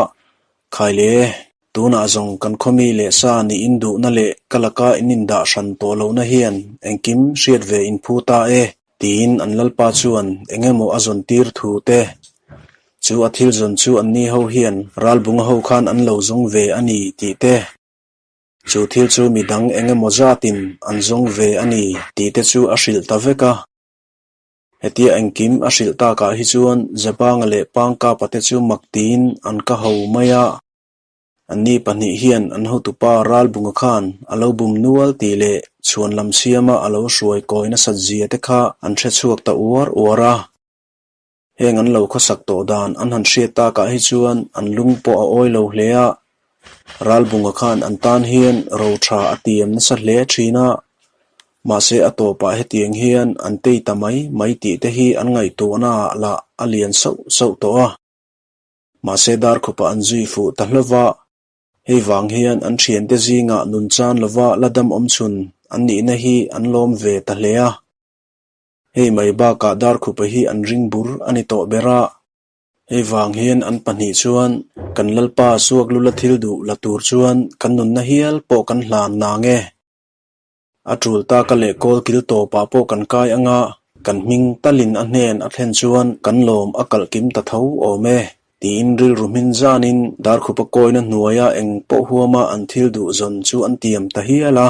Khai le, tunah zawng kan khawmi leh sa nih in duhna leh ka laka in indah hran tawh lohna hian engkim hriat ve in phu ta e, tiin an lalpa chuan eng emaw a zawn tir thu te chu a thil zawn chu anni ho hian ralbunga ho khan an lo zawng ve a ni tih te. Chu thil chu mi dang eng emaw zatin an zawng ve a ni tih te chu a hrilh ta vek a. Hetia engkim a hrilh takah hi chuan Zabanga leh Pangkapa te chu mak tiin an ka ho mai a. Anni pahnih hian an hotupa Ralbunga khan a lo bum nual tih leh chhuan lam siama a lo hruai kawi nasat zia te kha an hre chhuak ta uar uar a. Heng an lo khawsak tawh dan an han hriat takah hi chuan an lung pawh a awi lo hle a, Ralbunga khan an tan hian ro tha a tiam nasa hle thin a, mahse a tawpah hetiang hian an tei ta mai mai tih te hi an ngaihtuahnaah lah a lian sauh sauh tawh a. Mahse Darkhupa an zui fuh ta hlauh a, hei vang hian an thiante zingah nun chan lova la dam awm chhun an nihna hi an lawm ve ta hle a. Hei mai bakah Darkhupa hi an ring bur a ni tawh ber a, hei vang hian an pahnih chuan kan Lalpa suak lula thil duh la tur chuan kan nunna hial pawh kan hlan nang e. A tul taka leh kawl kil tawpah pawh kan kai anga kan hming talin a hnen a thlen chuan kan lawm a kalh kim ta tho awm e tiin rilru hmin zanin Darkhupa kawina hnuaia eng pawh huama an thil duh zawn chu an tiam ta hial a.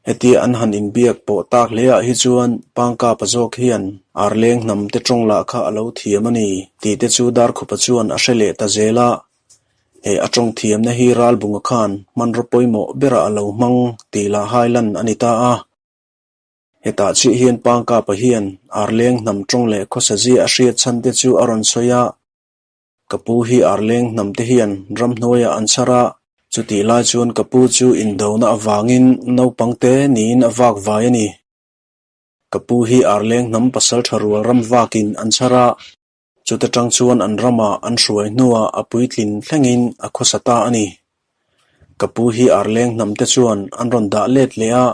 Hetia an han inbiak pawh tak hle ah hi chuan Pangkapa zawk hian Arleng hnam te tawng lah kha a lo thiam a ni tih te chu Darkhupa chuan a hre leh ta zel a. He a tawng thiamna hi Ralbunga khan hmanraw pawimawh berah a lo hmang tih lah hai lan a ni ta a. Hetah chiah hian Pangkapa hian Arleng hnam tawng leh khawsa zia a hriat chhan te chu a rawn sawi a. Ka pu hi Arleng hnam te hian ramhnuaiah an chhar a, chutih lai chuan ka pu chu indona avangin naupang te niin a vak vai a ni. Ka pu hi Arleng hnam pasalṭha rual ram vakin an chhar a, chuta ṭang chuan an ramah an hruai hnuah a puitlin thlengin a khawsa ta a ni. Ka pu hi Arleng hnam te chuan an rawn dah let leh a,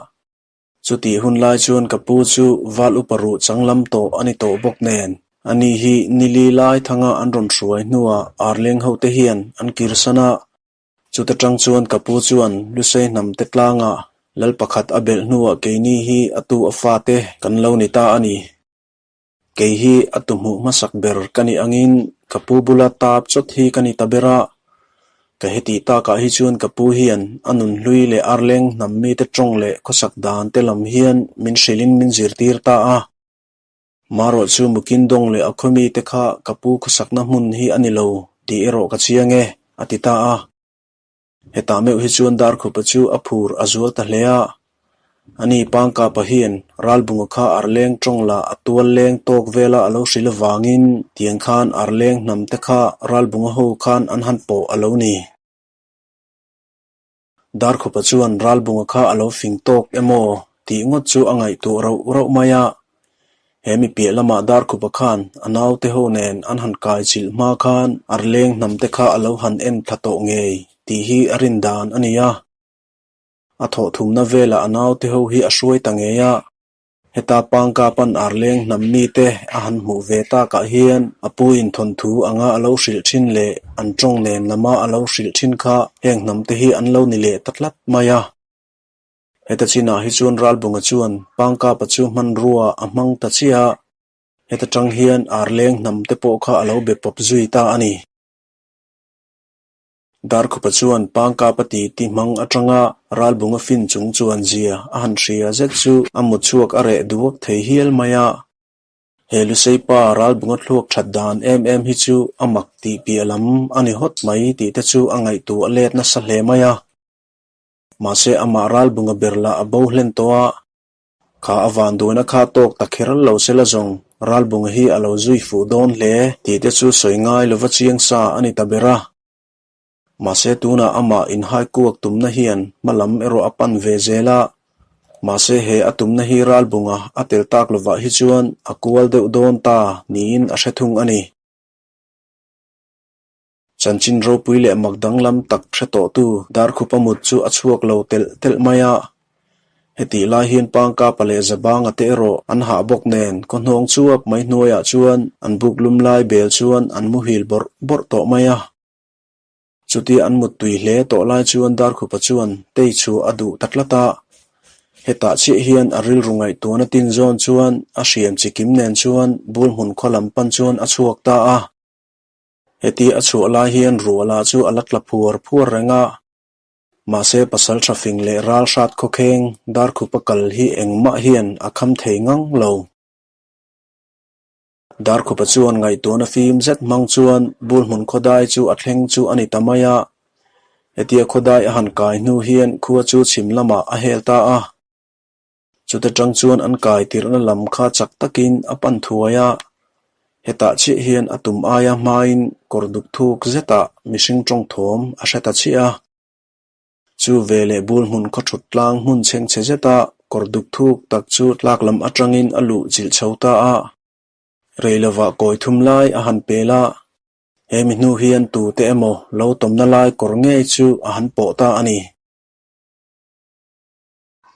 chutih hun lai chuan ka pu chu val upa ruh changlam tawh a ni tawh bawk nen, ani hi nili lai thanga an rawn hruai hnuah Arleng hote hian an kirsan a, Chuta tang chuan ka pu chuan Lusei hnamte tlangah lal pakhat a belh hnuah keini hi a tu a fate kan lo ni ta a ni. Kei hi a tu hmuh hmasak ber ka nih angin ka pu bula tap chawt hi ka ni ta ber a. Ka hetih takah hi chuan ka pu hian a nunhlui leh arleng hnam mite tawng leh khawsak dan te lam hian min hrilhin min zirtir ta a. Marawh chu Mukindawng leh a khawmi te kha ka pu khawsakna hmun hi a ni lo tih erawh ka chiang e, a ti ta a. Hetah meuh hi chuan Darkhupa chu a phur a zual ta hle a. Ani Pangkapa hian Ralbunga kha arleng tawng la a tual leng tawk vela a lo hrilh avangin tiang khan arleng hnam te kha Ralbunga ho khan an han pawh a lo ni. Darkhupa chuan Ralbunga kha a lo fing tawk emaw tih ngawt chu a ngaihtuah rauh rauh mai a. He mi piah lamah Darkhupa khan a naute ho nen an han kai chilh hma khan arleng hnam te kha a lo han en thla tawh ngei tih hi a rin dan a ni a. A thawhthumna velah a naute ho hi a hruai ta ngei a. Heta Pangka pan arleng hnam mite a han hmuh ve takah hian a pu in thawnthu anga a lo hrilh thin leh an tawng nen lama a lo hrilh thin kha heng hnam te hi an lo ni leh ta tlat mai a. Heta chinah hi chuan Ralbunga chuan Pangka pa chu hmanrua a hmang ta chiah a, heta tang hian arleng hnam te pawh kha a lo be pawp zui ta a ni. Darkhupa chuan Pangkapa ti ti hmang atanga Ralbunga fin chung chuan zia a han hria zet chu a mut chhuak a reh duak thei hial mai a. He Luseipa Ralbunga thluak that dan em em hi chu a mak tih piah lam a ni hawt mai tih te chu a ngaihtuah let nasa hle mai a. Mahse amah Ralbunga ber lah a bo hlen tawh a. Kha a van duhna kha tawk ta kher lo se la zawng, Ralbunga hi a lo zui fuh dawn hle tih te chu sawi ngai lova chiang sa a ni ta ber a. Mahse tunah amah inhai kuak tumna hian hma lam erawh a pan ve zel a. Mahse he a tumna hi Ralbunga a tel tak lovah hi chuan a kual deuh dawn ta niin a hre thung a ni. Chanchin ropui leh mak danglam tak hre tawhtu Darkhupa mut chu a chhuak lo telh telh mai a. Hetih lai hian Pangkapa leh Zabanga te erawh an hah bawk nen khaw hnawng chuap mai hnuaiah chuan an buk lum lai bel chuan an muhil bawrh bawrh tawh mai a. Chutia an muttui hle tawh lai chuan Darkhupa chuan tei chhuah a duh ta tlat a. Hetah chiah hian a rilru ngaihtuahna tin zawn chuan a hriam chikim nen chuan bul hmun khaw lam pan chuan a chhuak ta a. Heti a chhuah lai hian ruahla chu a la tla phuar phuar reng a. Mahse pasal tha fing leh ral hrat khawkheng Darkhupa kal hi engmah hian a kham thei ngang lo. Darkhupa chuan ngaihtuahna fim zet hmang chuan Bulhmun khawdai chu a thleng chu a ni ta mai a. Hetia khawdai a han kai hnu hian khua chu chhim lamah a hel ta a. Chuta tang chuan an kai tirhna lam kha chak takin a pan thuai a, hetah chiah hian a tum aia hmain kawr duk thuk zetah mihring tawng thawm a hre ta chiah a. Chu veleh bul hmun khaw thut tlang hmun chhengchhe zeta kawr duk thuk tak chu tlak lam atangin a luh chilh chho ta a. Rei lovah kawi thum lai a han pel a, he mi hnu hian tute emaw lo tawmna lai kawr ngei chu a han pawh ta a ni.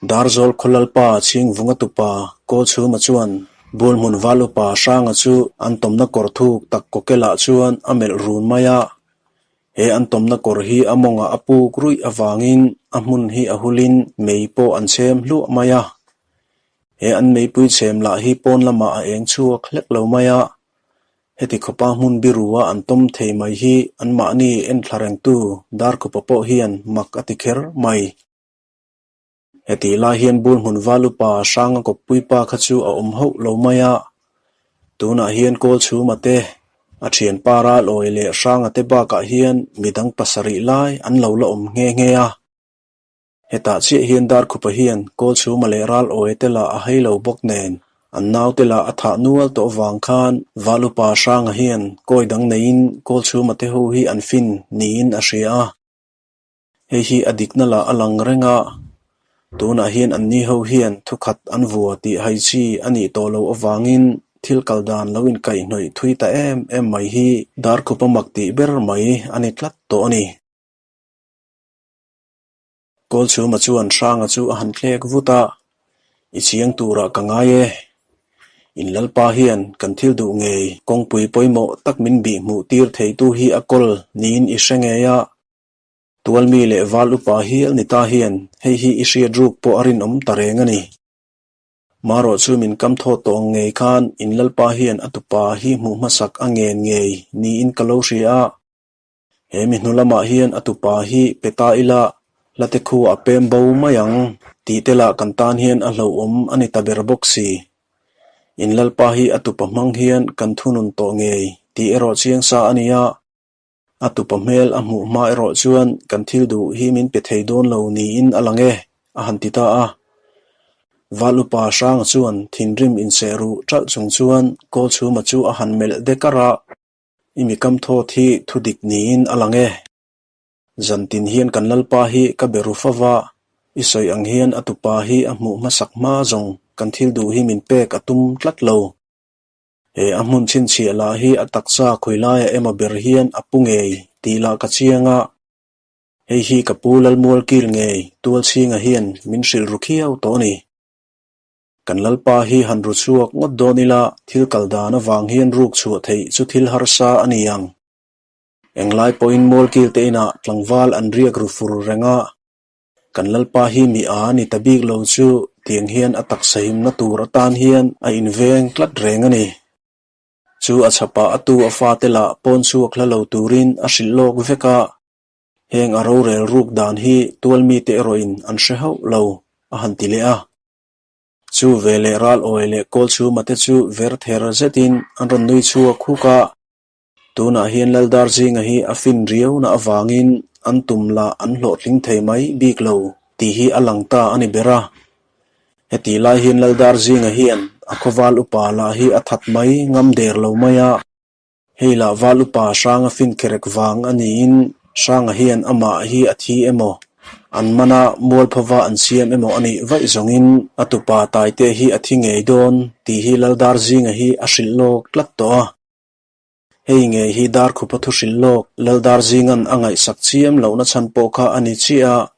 Darzawl Khawlalpa Chhingvunga tupa Kawlchhuma chuan Bualhmun Val upa Hranga chu an tawmna kawr thuk tak kawkelah chuan a melh run mai a. He an tawmna kawr hi a mawngah a puk ruih avangin a hmun hi a hulin mei pawh an chhem hluah mai a. He an meipui chhem lah hi pawn lamah a eng chhuak hlek lo mai a. Heti khawpa hmun birua an tawm thei mai hi anmahni enthla rengtu Darkhupa pawh hian mak a ti kher mai. Hetih lai hian bul hmun val upa Hranga kawppui pa kha chu a awm hauh lo mai a. Tunah hian kawl chhuma te, a thianpa ral awi leh Hranga te bakah hian midang pasarih lai an lo la awm nghe nghe a. Hetah chiah hian Darkhupa hian kawl chhuma leh ral awi te lah a hei lo bawk nen an naute lah a thah nual tawh avang khan val upa Hranga hian kawi dang neiin kawl chhuma te ho hi an fin niin a hria a. Hei hi a dikna lah a lang reng a. Tunah hian anni ho hian thukhat an vua tih hai chi a nih tawh loh avangin thil kal dan lo inkaihhnawih thui ta em em mai hi Darkhupa mak tih ber mai a ni tlat tawh a ni. Kawlchhuma chuan Hranga chu a han thlek vut a, I chiang turah ka ngai e. In Lalpa hian kan thil duh ngei kawngpui pawimawh tak min bih hmuh tir theitu hi a kawl niin i hre ngei a. Tualmi leh val upa hial ni ta hian hei hi i hriat ruk pawh a rinawm ta reng a ni. Marawh chu min kam thawt tawh ang ngei khan in Lalpa hian a tupa hi hmuh hmasak a ngen ngei niin ka lo hria a. He mi hnu lamah hian a tupa hi pe ta ila hlate khu a pem bo mai ang tih te lah kan tan hian a hlauhawm a ni ta ber bawk si. In Lalpa hi a tupa hmang hian kan thunun tawh ngei tih erawh chiang sa a ni a. A tupa hmel a hmuh hma erawh chuan kan thil duh hi min pe thei dawn lo niin a lang e, a han ti ta a. Val upa Hranga chuan thinrim inseh ruh ṭalh chung chuan Kawlchhuma chu a han melh dek ar a, I mi kam thawt hi thu dik niin a lang e. Zantin hian kan Lalpa hi ka be ru fo va, i sawi ang hian a tupa hi a hmuh hmasak hma zawng kan thil duh hi min pek a tum tlat lo. He a hmun chhinchhiah lah hi a taksa khawilaia emaw ber hian a pu ngei tih lah ka chiang a. Hei hi ka pu Lalmualkil ngei Tualchhinga hian min hrilh ru khiau tawh a ni. Kan Lalpa hi han ru chhuak ngawt dawn ila thil kal dan avang hian ruk chhuah theih chu thil harsa a ni ang. Englai pawhin Mualkil te inah tlangval an riak ru fur reng a. Kan Lalpa hi mi a ni ta bik lo chu tiang hian a taksa himna tur atan hian a inveng tlat reng a ni. Chu a chhapah a tu a fate lah pawn chhuak hla lo turin a hrilh lawk vek a, heng a rorel ruk dan hi tual mite erawhin an hre hauh lo, a han ti leh a. Chu veleh ral awi leh kawl chhuma te chu ver ther zetin an rawn nui chhuak huk a. Tunah hian Laldar zinga hi a fin riauna avangin an tum lah an hlawhtling thei mai bik lo tih hi a lang ta a ni ber a. Hetih lai hian Laldar zinga hian a khawval upa lah hi a that mai ngam der lo mai a. Hei lah val upa Hranga fin kherek vang a niin Hranga hian amah hi a thi emaw, an mana mualphova an siam emaw a nih vaih zawngin a tupa Taite hi a thi ngei dawn tih hi Laldar zinga hi a hrilh lawk tlat tawh a. Hei ngei hi Darkhupa thu hrilh lawk Laldar zingan a ngaihsak chiam lohna chhan pawh kha a ni chiah a,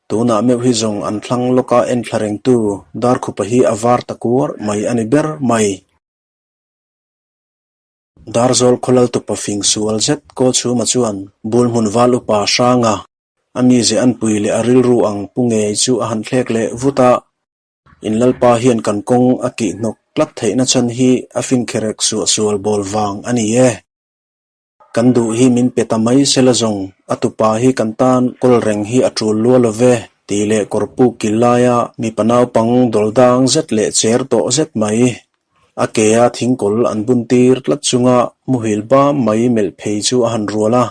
tunah meuh hi zawng an thlang lawka enthla rengtu Darkhupa hi a var ta kuar mai a ni ber mai. Darzawl khawlal tupa fing sual zet Kawlchhuma chuan Bulhmun val upa Hranga a mize anpui leh a rilru ang pu ngei chu a han thlek leh vut a. In Lalpa hian kan kawng a kih hnawk tlat theihna chhan hi a finkherek suahsual bawl vang a ni e. Kan duh hi min pe ta mai sela zawng, a tupa hi kan tan kawl reng hi a tul lua lo ve, tih leh kawr puk kil laia mipa naupang dawl dang zet leh cher tawh zet mai. A ke a thingkawl an bun tir tlat chunga muhil bam mai melh phei chu a han rual a.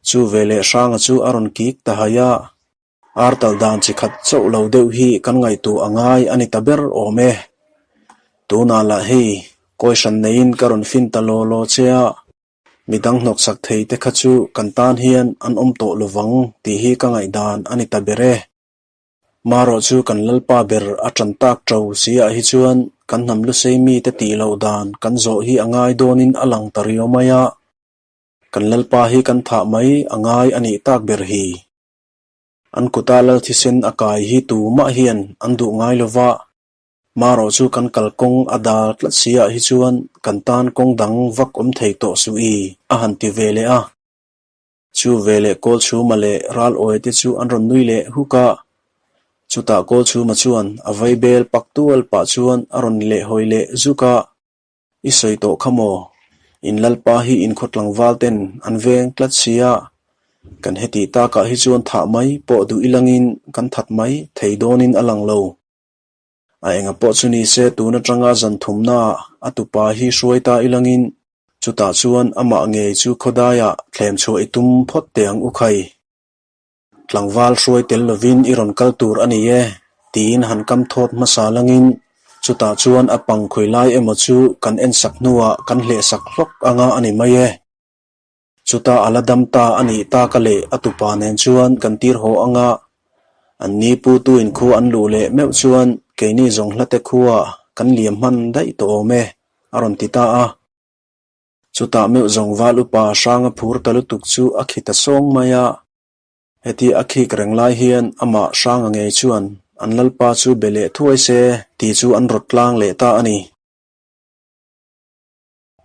Chu veleh Hranga chu a rawn kik ta hai a. Ar tal dan chi khat chauh lo deuh hi kan ngaihtuah a ngai a ni ta ber awm e. Tunah lah hei, kawi hran neiin ka rawn fin ta law law che a, midang hnawksak thei te kha chu kan tan hian an awm tawh lovang tih hi ka ngaihdan a ni ta ber e. Marawh chu kan Lalpa ber a tan tak ṭo si ah hi chuan kan hnam lusei mite tih loh dan kan zawh hi a ngai dawnin a lang ta riau mai a. Kan Lalpa hi kan thah mai a ngai a nih tak ber hi. An kuta lal thisen a kai hi tumah hian an duh ngai lo va, marawh chu kan kalkawng a dal tlat si ah hi chuan kan tan kawng dang vak awm thei tawh suh i, a han ti ve leh a. Chu ve leh Kawlchhuma leh Ral Awi te chu an rawn nui leh huk a. Chutah Kawlchhuma chuan a vaibel pak tual pah chuan a rawn lehhawi leh zuk a. I sawi tawh kha maw? In Lalpa hi in khaw tlangval ten an veng tlat si a, kan heti takah hi chuan thah mai pawh duh ilangin kan that mai thei dawnin a lang lo. A enga pawh chu ni se tun atanga zan thumnaah a tupa hi hruai ta ilangin chutah chuan amah ngei chu khawdaiah thlem chhuah i tum phawt teh ang u khai. Tlangval hruai tel lovin i rawn kal tur a ni e, tiin han kam thawt hmasa langin chutah chuan a pang khawi lai emaw chu kan en sak hnuah kan hleh sak hlawk anga a ni mai e. Chutah a la dam ta a nih taka leh a tupa nen chuan kan tir haw anga. An ni putu in khua an luh leh meuh chuan keini zawng hlate khua kan liam hman daih tawh awm e, a rawn ti ta a. Chutah meuh zawng val upa hranga phur ta lutuk chu a khi ta sawng mai a. Heti a khik reng lai hian amah hranga ngei chuan an lalpa chu be leh thuai se tih chu an rawt tlang leh ta a ni.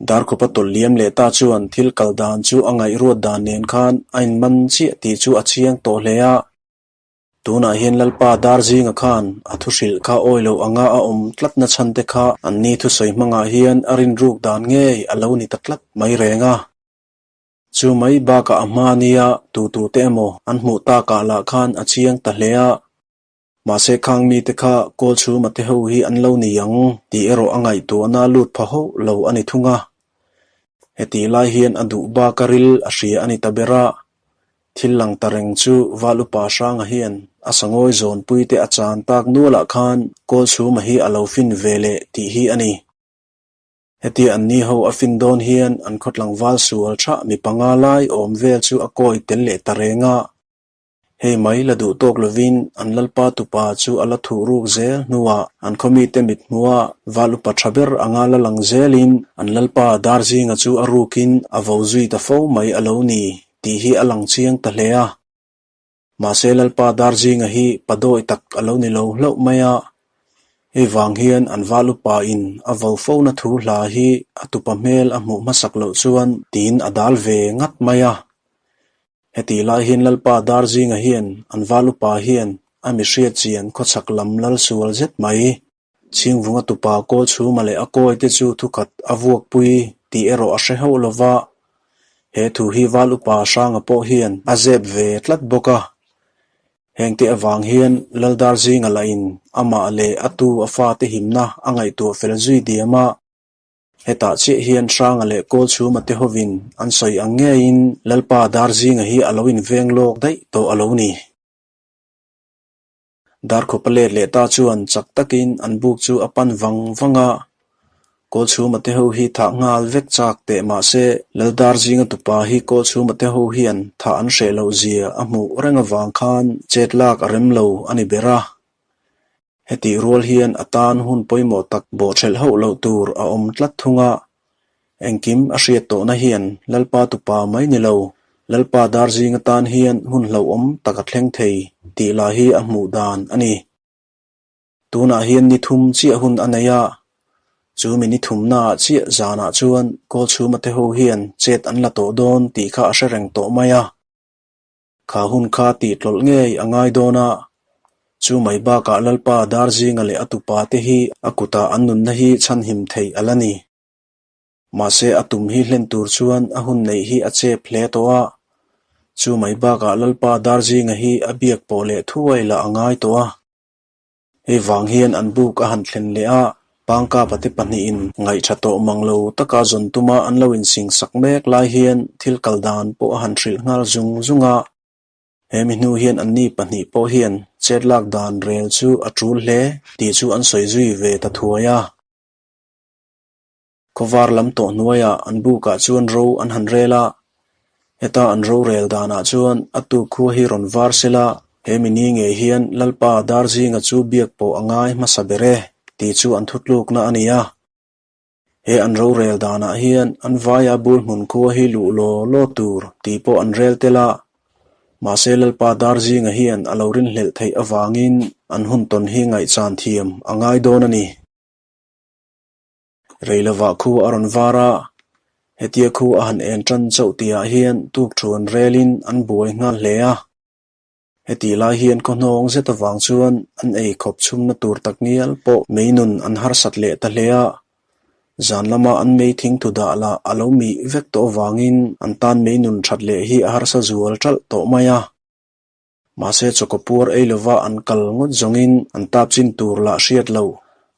Darkhupa tawlh liam leh ta chuan thil kal dan chu a ngaihruat dan nen khan a inman chiah tih chu a chiang tawh hle a. Tunah hian Lalpa Darzinga khan a thu hrilh kha awi loh anga a awm tlatna chhan te kha anni thusawi hmangah hian a rinruk dan ngei a lo ni ta tlat mai reng a. Chu mai bakah a hma nia tutute emaw an hmuh takah lah khan a chiang ta hle a. Mahse khang mite kha kawl chhuma te ho hi an lo ni ang tih erawh a ngaihtuahna lut pha hauh lo a ni thung a. Hetih lai hian a duh bak a ril a hria a ni ta ber a. Thil lang ta reng chu Val Upa Hranga hian a sangawi zawnpui te a chan tak nualah khan kawl chhuma hi a lo fin ve leh tih hi a ni. Hetia an ni ho a fin dawn hian an khawtlangval sual thah mi panga lai awm vel chu a kawi tel leh ta reng a. Hei mai la duh tawk lovin an lalpa tupa chu a la thuh ruk zel hnuah an khawmite mithmuha val upa tha ber anga la lang zelin an lalpa Darzinga chu a rukin a vo zui ta fo mai a lo ni tih hi a lang chiang ta hle a. Mahse lalpa Darzinga hi pa dawi tak a lo ni lo hlauh mai a. Hei vang hian an val upa in a vo fo na thu hla hi a tupa hmel a hmuh hmasak loh chuan tiin a dal ve ngat mai a. Hetih lai hian Lalpa Darzinga hian an val upa hian a mi hriat chian khawchhak lam lal sual zet mai. Chhingvunga tupa kawl chhuma leh a kawi te chu thukhat a vuakpui tih erawh a hre hauh lo va, he thu hi val upa Hranga pawh hian a zep ve tlat bawk a. Hengte avang hian Lal Darzinga lahin amah leh a tu a fate himna a ngaihtuah fel zui diam a. Hetah chiah hian Hranga leh Kawlchhuma te hovin an sawi ang ngeiin Lalpa Darzinga hi a lo inveng lawk daih tawh a lo ni. Darkhawpa let leh ta chuan chak takin an buk chu a pan vang vang a. Kawlchhuma te ho hi thah nghal vek chak teh mah se Lal Darzinga tupa hi Kawlchhuma te ho hian thah an hreh loh zia a hmuh reng avang khan chet lak a rem lo a ni ber a. Hetih rual hian a tan hun pawimawh tak bawhchhelh hauh loh tur a awm tlat thung a, engkim a hriat tawhna hian Lalpa tupa mai ni lo, Lalpa Darzing atan hian hun hlauhawm tak a thleng thei tih lah hi a hmuh dan a ni. Tunah hian ni thum chiah hun a nei a, chu mi ni thumnaah chiah zanah chuan Kawlchhuma te ho hian chet an la tawh dawn tih kha a hre reng tawh mai a. Kha hun kha tih tlawlh ngei a ngai dawn a, chu mai bakah Lalpa Darzinga leh a tupa te hi a kutah an nunna hi chhanhim theih a la ni. Mahse a tum hi hlen tur chuan a hun neih hi a chep hle tawh a, chu mai bakah Lalpa Darzinga hi a biak pawh leh thuai lah a ngai tawh a. Hei vang hian an buk a han thlen leh a, Pangkapa te pahnihin ngaihṭha tawh mang lo taka zawn tuma an lo insing sak mek lai hian thil kal dan pawh a han hrilh nghal zung zung a. He mi hnu hian anni pahnih pawh hian chet lak dan rel chu a ṭul hle tih chu an sawi zui ve ta thuai a. Khawvar lam tawh hnuaiah an bukah chuan ro an han rel a, heta an rorel danah chuan a tuk khua hi rawn var sela, he mi ni ngei hian Lalpa Darzinga chu biak pawh a ngai hmasa ber e tih chu an thutlukna a ni a. He an rorel danah hian an vaia bul hmun khua hi luh law law tur tih pawh an rel tel a, mahse Lalpa Darzinga hian a lo rinhlelh theih avangin an hun tawn hi ngaihchan thiam a ngai dawn a ni. Rei lovah khu a rawn var a, hetia khu a han en tan chauh tihah hian tukthuan relin an buai nghal hle a. Hetih lai hian khaw hnawng zet avang chuan an ei khawp chhumna tur tak ngial pawh mei nun an harsat leh ta hle a. Zan lama an mei thingthu dah lah a lo mih vek tawh avangin an tan mei nun that leh hi a harsa zual ṭalh tawh mai a. Mahse chawkaw puar ei lova an kal ngawt zawngin an tap chin tur lah hriat lo.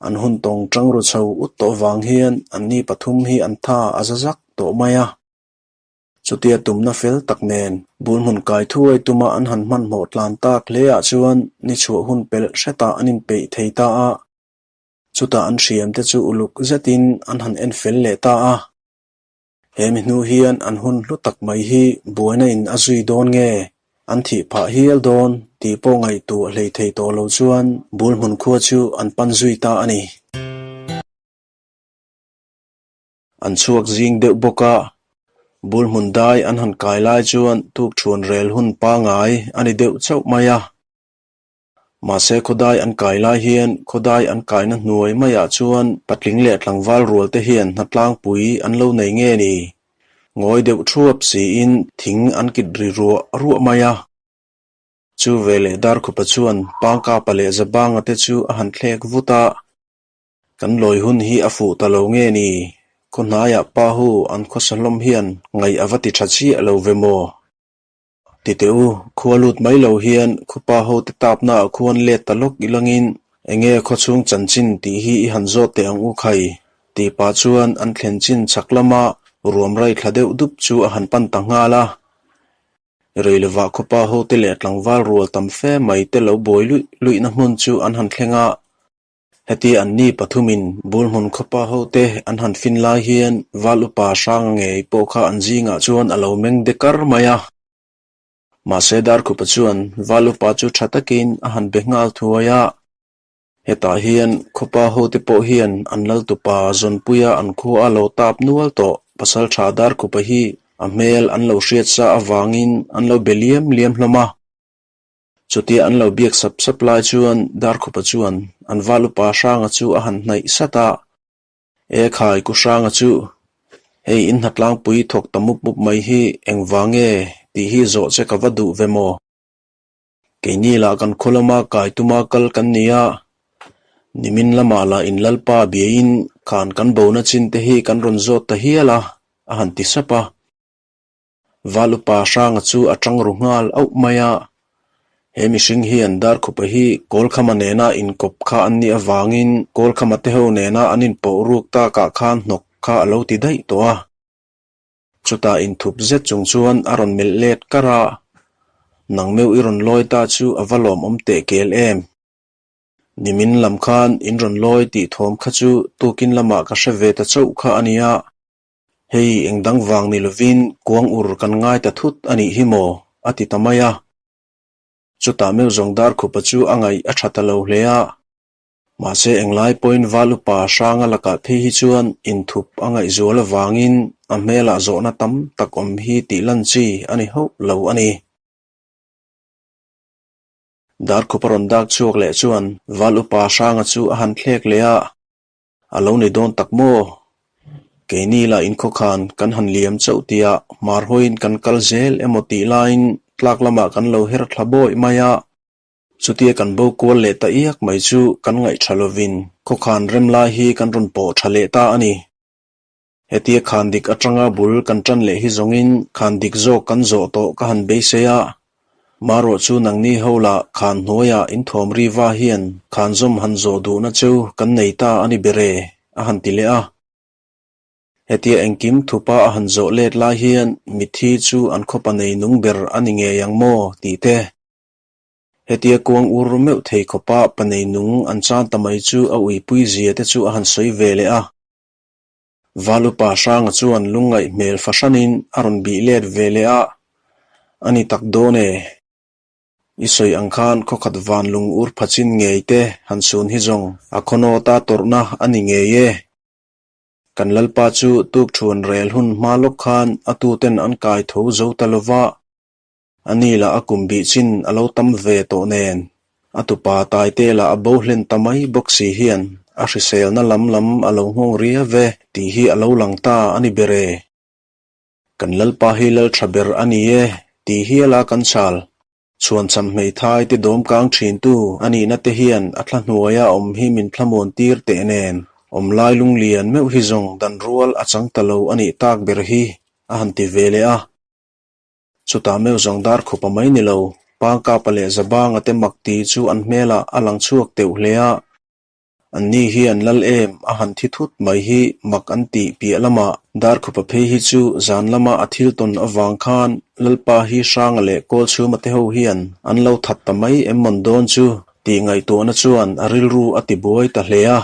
An hun tawng tang ru chho ut tawh vang hian anni pathum hi an tha a za zak tawh mai a. Chutia tumna fel tak nen bul hmun kai thuai tuma an han hmanhmawh tlan tak hle ah chuan ni chhuah hun pelh hretah an inpeih thei ta a. Chutah an hriam te chu uluk zetin an han en fel leh ta a. He mi hnu hian an hun hlu tak mai hi buaina in a zui dawn nge? An thih phah hial dawn tih pawh ngaihtuah hlei thei tawh lo chuan Bulhmun khua chu an pan zui ta a ni. An chhuak zing deuh bawk a, Bulhmun dai an han kai lai chuan tukṭhuan rel hun pangai a ni deuh chauh mai a. Mahse khawdai an kai lai hian khawdai an kaina hnuai maiah chuan patling leh tlangval rual te hian hnatlangpui an lo nei nge ni? Ngawi deuh thuap siin thing an kit ri ruah ruah mai a. Chu veleh Darkhupa chuan Pangkapa leh Zabanga te chu a han thlek vut a. Kan lawi hun hi a fuh ta lo nge ni? Khaw hnaiah pa hu an khawsa hlawm hian ngaih a va ti tha chiah lo ve maw? Ti teh u, khua lut mai lo hian khupa hote tapna ah khuan let ta lawk ilangin enge khawchhung chanchin tih hi i han zawt teh ang u khai tih pah chuan an thlen chin chhak lama ruam rai thla deuh dup chu a han pan ta nghal a. Reilovah khupa hote leh tlangval rual tam fe mai te lo buai luih luihna hmun chu an han thleng a. Heti anni pathumin Bulhmun khawpa hote an han fin lai hian Val upa Hranga ngei pawh kha an zingah chuan a lo meng de kar mai a. Mahse Darkhupa chuan Val upa chu tha takin a han be nghal thuai a. Hetah hian khawpa hote pawh hian an laltupa Zawnpuia an khua a lo tap nual tawh Pasaltha Darkhupa hi a hmel an lo hriat sa avangin an lo be liam liam hlawm a. Chutia an lo biak sap sap lai chuan Darkhupa chuan an val upa Hranga chu a han hnaih sat a, E khai ku Hranga chu, hei in hnatlangpui thawk ta mup mup mai hi engvang nge tih hi zawh che ka va duh ve maw? Keini lah kan khaw lama kai tuma kal kan ni a, nimin lamah lah in lalpa biain khan kan bona chin te hi kan rawn zawt ta hial a, a han ti sap a. Val upa Hranga chu a tang ru nghal auh mai a, he mihring hian Darkhupa hi Kawlkhama nena inkawp kha an nih avangin Kawlkhama te ho nena an inpawh ruk takah khan hnawk kha a lo ti daih tawh a. Chutah inthup zet chung chuan a rawn melh let kar a, Nang meuh i rawn lawi ta chu a va lawmawm teh kel em? Nimin lam khan in rawn lawi tih thawm kha chu tukin lamah ka hre ve ta chauh kha a nia. Hei eng dang vang ni lovin kuang ur kan ngai ta thut a nih hi maw? a ti ta mai a. Chutah meuh zawng Darkhupa chu a ngaih a tha ta lo hle a. Mahse englai pawhin Val upa Hranga lakah phei hi chuan inthup a ngaihzual avangin a hmelah zawhna tam tak awm hi tih lan chi a ni hauh lo a ni. Darkhupa rawn dak chhuak leh chuan Val upa Hranga chu a han thlek leh a. A lo ni dawn tak maw? Keini lah inkhawkhan kan han liam chauh tia hmar hawiin kan kal zel emaw tih laiin tlak lamah kan lo her thla bawih mai a. Chutia kan bo kual leh ta iak mai chu kan ngaih tha lovin khawkhan rem lai hi kan rawn pawh tha leh ta a ni. Hetia khan dik atanga bul kan tan leh hi zawngin khan dik zawk kan zawh tawh ka han beisei a. Marawh chu nangni ho lah khan hnuaiah inthawm ri va hian khan zawm han zawh duhna cheu kan nei ta a ni ber e, a han ti leh a. Hetia engkim thupa a han zawh let lai hian mitthi chu an khawpa nei nung ber a ni ngei ang maw tih te. Hetia kuang ur meuh thei khawpa pa nei nung an chan ta mai chu a uipui zia te chu a han sawi ve leh a. Val upa Hranga chuan lungngaih hmel fahranin a rawn bih let ve leh a, A ni tak dawn e. I sawi ang khan khawkhat van lung ur phachin ngei te han sun hi zawng a khawnawta tawrhna a ni ngei e. Kan Lalpa chu tukthuan rel hun hma lawk khan a tuten an kai tho zo ta lova, A ni lah a kum bih chin a lo tam ve tawh nen, a tupa Taite lah a bo hlen ta mai bawk si hian a hriselna lam lam a lo nghawng ria ve tih hi a lo lang ta a ni ber e. Kan Lalpa hi lal tha ber a ni e tih hial a kan chal. Chhuancham hmeithai te dawm kang thintu a nihna te hian a thla hnuaia awm hi min thlamuan tir teh nen, awm lai lunglian meuh hi zawng dan rual a chang ta lo a nih tak ber hi a han ti ve leh a. Chutah meuh zawng dar khupa mai ni lo, Pangkapa leh Zabanga te mak ti chu an hmelah a lang chhuak teuh hle a. Anni hian lal em a han thi thut mai hi mak an tih piah lamah Darkhupa phei hi chu zan lama a thil tawn avang khan Lalpa hi Hranga leh Kawlchhuma te ho hian an lo that ta mai em mawn dawn chu tih ngaihtuahna chuan a rilru a ti buai ta hle a.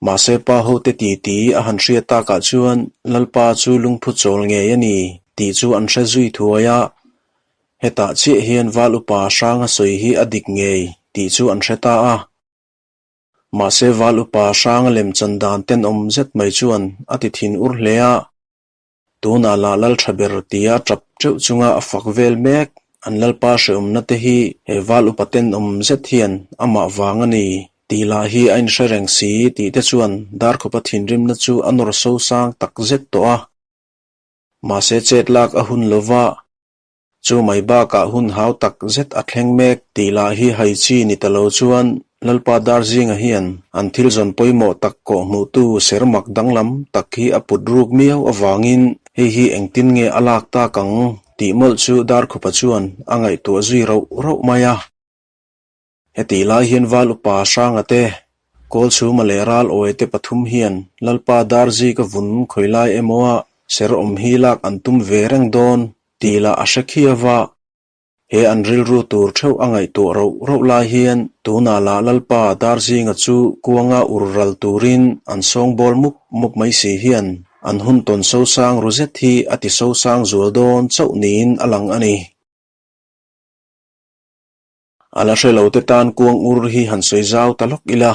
Mahse pa hote titi a han hriat takah chuan Lalpa chu lungphu chawl ngei a ni tih chu an hre zui thuai a. Hetah chiah hian Val Upa Hranga sawi hi a dik ngei tih chu an hre ta a. Mahse Val Upa Hranga lemchan dan tenawm zet mai chuan a ti thin ur hle a. Tunah lah lal tha ber tia tap teuh chunga a fak vel mek an lalpa hrehawmna te hi he Val Upa tenawm zet hian amah vang a ni tih lah hi a inhre reng si tih te chuan Darkhawpa thinrimna chu a nawr sosang tak zet tawh a. Mahse chet lak a hun lova, chu mai bakah hun hau tak zet a thleng mek tih lah hi hai chi ni ta lo chuan Lalpa Darzinga hian an thil zawn pawimawh tak kawh hmuhtu ser mak danglam tak hi a put ruk miau avangin hei hi engtin nge a lak tak ang tih mawlh chu Darkhupa chuan a ngaihtuah zui rauh rauh mai a. Hetih lai hian Val Upa Hranga te, Kawlchhuma leh Ral Awi te pathum hian Lalpa Darzika vun khawi lai emaw a ser awm hi lak an tum ve reng dawn tih lah a hre khi ava. He an rilru tur theuh a ngaihtuah roh roh lai hian tunah lah Lalpa Darzinga chu kuanga ur ral turin an sawngbawl mup mup mai si hian an hun tawn sosang ru zet hi a ti sosang zual dawn chauh niin a lang a ni. A la hre lo te tan kuang ur hi han sawi zau ta lawk ila.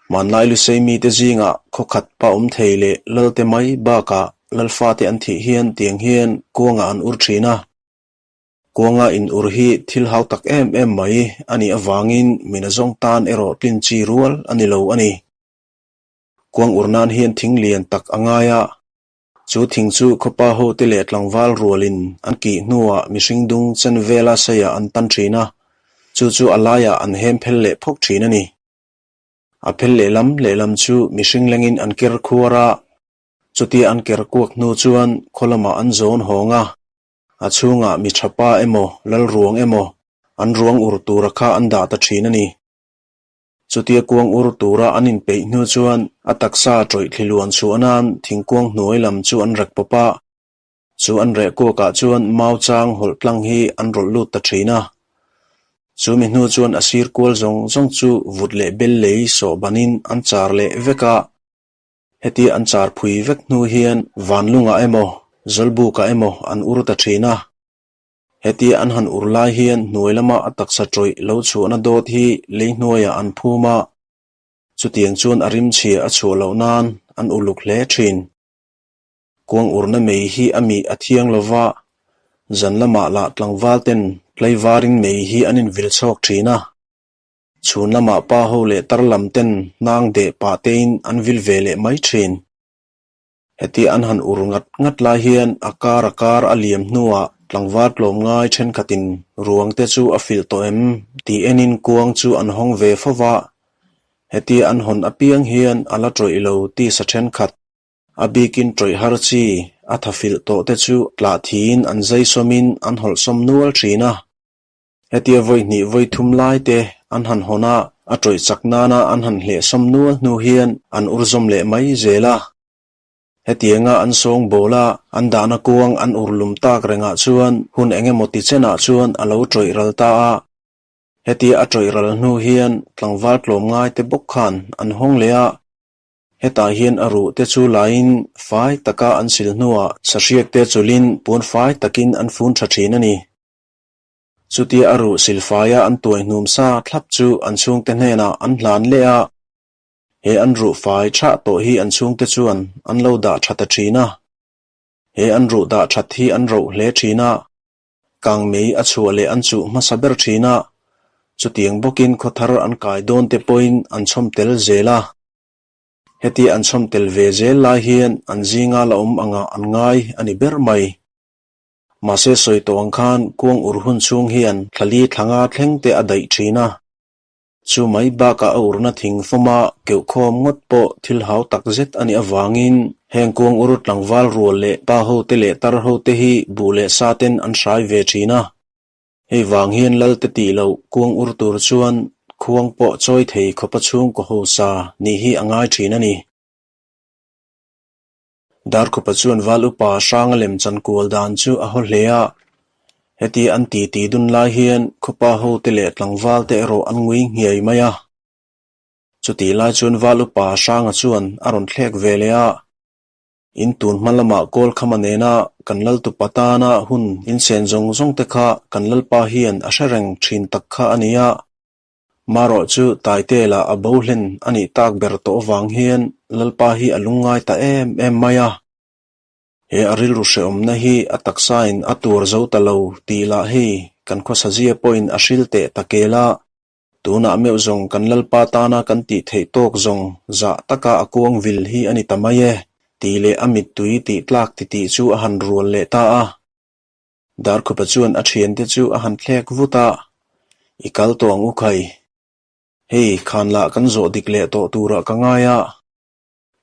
Hmanlai Lusei mite zingah khaw khat pa awm thei leh Lalte mai bakah Lalfate an thih hian tiang hian kuangah an ur thin a. Kuanga in ur hi thil hau tak em em mai a nih avangin mina zawng tan erawh tlin chi rual a ni lo a ni. Kuang ur nan hian thing lian tak a ngai a. Chu thing chu khawpa hote leh tlangval rualin an kih hnuah mihring dung chen vela seiah an tan thin a, chu chu a laiah an hem phel leh phawk thin a ni. A phel lehlam lehlam chu mihring lengin an ker khuar a, chutia an ker kuak hnu chuan khaw lamah an zawn hawng a, a chhungah mi tha pa emaw lalruang emaw an ruang ur tura kha an dah ta thin a ni. Chutia kuang ur tura an inpeih hnu chuan a taksa tawih thli luan chhuah nan thingkuang hnuai lam chu an rek pawp a. Chu an reh kuakah chuan mau chang hawlh tlang hi an rawlh lut ta thin a. Chu mi hnu chuan a sir kual zawng zawng chu vut leh bel lei sawh banin an char leh vek a. Hetia an char phui vek hnu hian vanlungah emaw, zawlbukah emaw an ur ta thin a. Hetia an han ur lai hian hnuai lama a taksa tawih lo chhuahna dawt hi lei hnuaiah an phum a, chutiang chuan a rimchhia a chhuah loh nan an uluk hle thin. Kuang urna mei hi a mih a thiang lo va, zan lamah lah tlangval ten tlaivarin mei hi an invil chhawk thin a, chhun lamah pa ho leh tar lam ten hnang deh pah tein an vil ve leh mai thin. Heti an han ur ngat ngat lai hian a kar a kar a liam hnuah tlangval tlawmngai thenkhatin ruang te chu a filh tawh em tih enin kuang chu an hawng ve fo va. Hetia an hawn apiang hian a la tawih lo tisa thenkhat, a bikin tawih har chi a tha filh tawh te chu tlah thiin an zai sawmin an hawlh sawm nual thin a. Hetia vawi hnih vawi thum lai te an han hawn a, a tawih chak nana an han hleh sawm nual hnu hian an ur zawm leh mai zel a. Hetianga an sawng bawl a, an dahna kuang an ur lum tak rengah chuan hun eng emaw ti chenah chuan a lo tawih ral ta a. Hetia a tawih ral hnu hian tlangval tlawm ngai te bawk khan an hawng leh a. Hetah hian a ruh te chu laiin fai taka an sil hnuah sahriak te chulin puan fai takin an fun tha thin a ni. Chutia a ruh silfaia an tuai hnum sa thlap chu an chhungte hnenah an hlan leh a, he an ruh fai thah tawh hi an chhungte chuan an lo dah tha ta thin a. He an ruh dah that hi an roh hle thin a, kangmei a chhuah leh an chuh hmasa ber thin a, chutiang bawkin khawthar an kai dawn te pawhin an chhawm tel zel a. Hetia an chhawm tel ve zel lai hian an zinga la awm angah an ngai a ni ber mai. Mahse sawi tawh ang khan kuang ur hun chhung hian thla li thla nga thleng te a daih thin a. Chu mai bakah a urna thing fawma keuh khawm ngawt pawh thil hau tak zet a nih avangin heng kuang ur tlangval rual leh pa ho te leh tar ho te hi buh leh sa ten an hrai ve thin a. Hei vang hian lal te tih loh kuang ur tur chuan khuang pawh chawi thei khawpa chhungkaw hausa nih hi a ngai thin a ni. Darkhupa chuan Val Upa Hranga lem chan kual dan chu a haw hle a. Heti an titi dun lai hian khawpa hote leh tlangval te erawh an ngui nghiai mai a. Chutih lai chuan Val Upa Hranga chuan a rawn thlek ve leh a. In tun hma lamah Kawlkhama nena kan Laltupa tana hun insen zawng zawng te kha kan Lalpa hian a hre reng thin tak kha a nia. Marawh chu Taitela a bo hlen a nih tak ber tawh avang hian Lalpa hi a lungngai ta em em mai a. He a rilru hrehawmna hi a taksain a tuar zo ta lo tih lah hei kan khawsazia pawhin a hril teh ta kel a. Tunah meuh zawng kan Lalpa tana kan tih theih tawk zawng zah taka a kuang vil hi a ni ta mai e, tih leh a mittui tih tlak titih chu a han rual leh ta a. Darkhupa chuan a thiante chu a han thlek vut a, I kal tawh ang u khai. Hei, khan lah kan zawh dik leh tawh turah ka ngai a.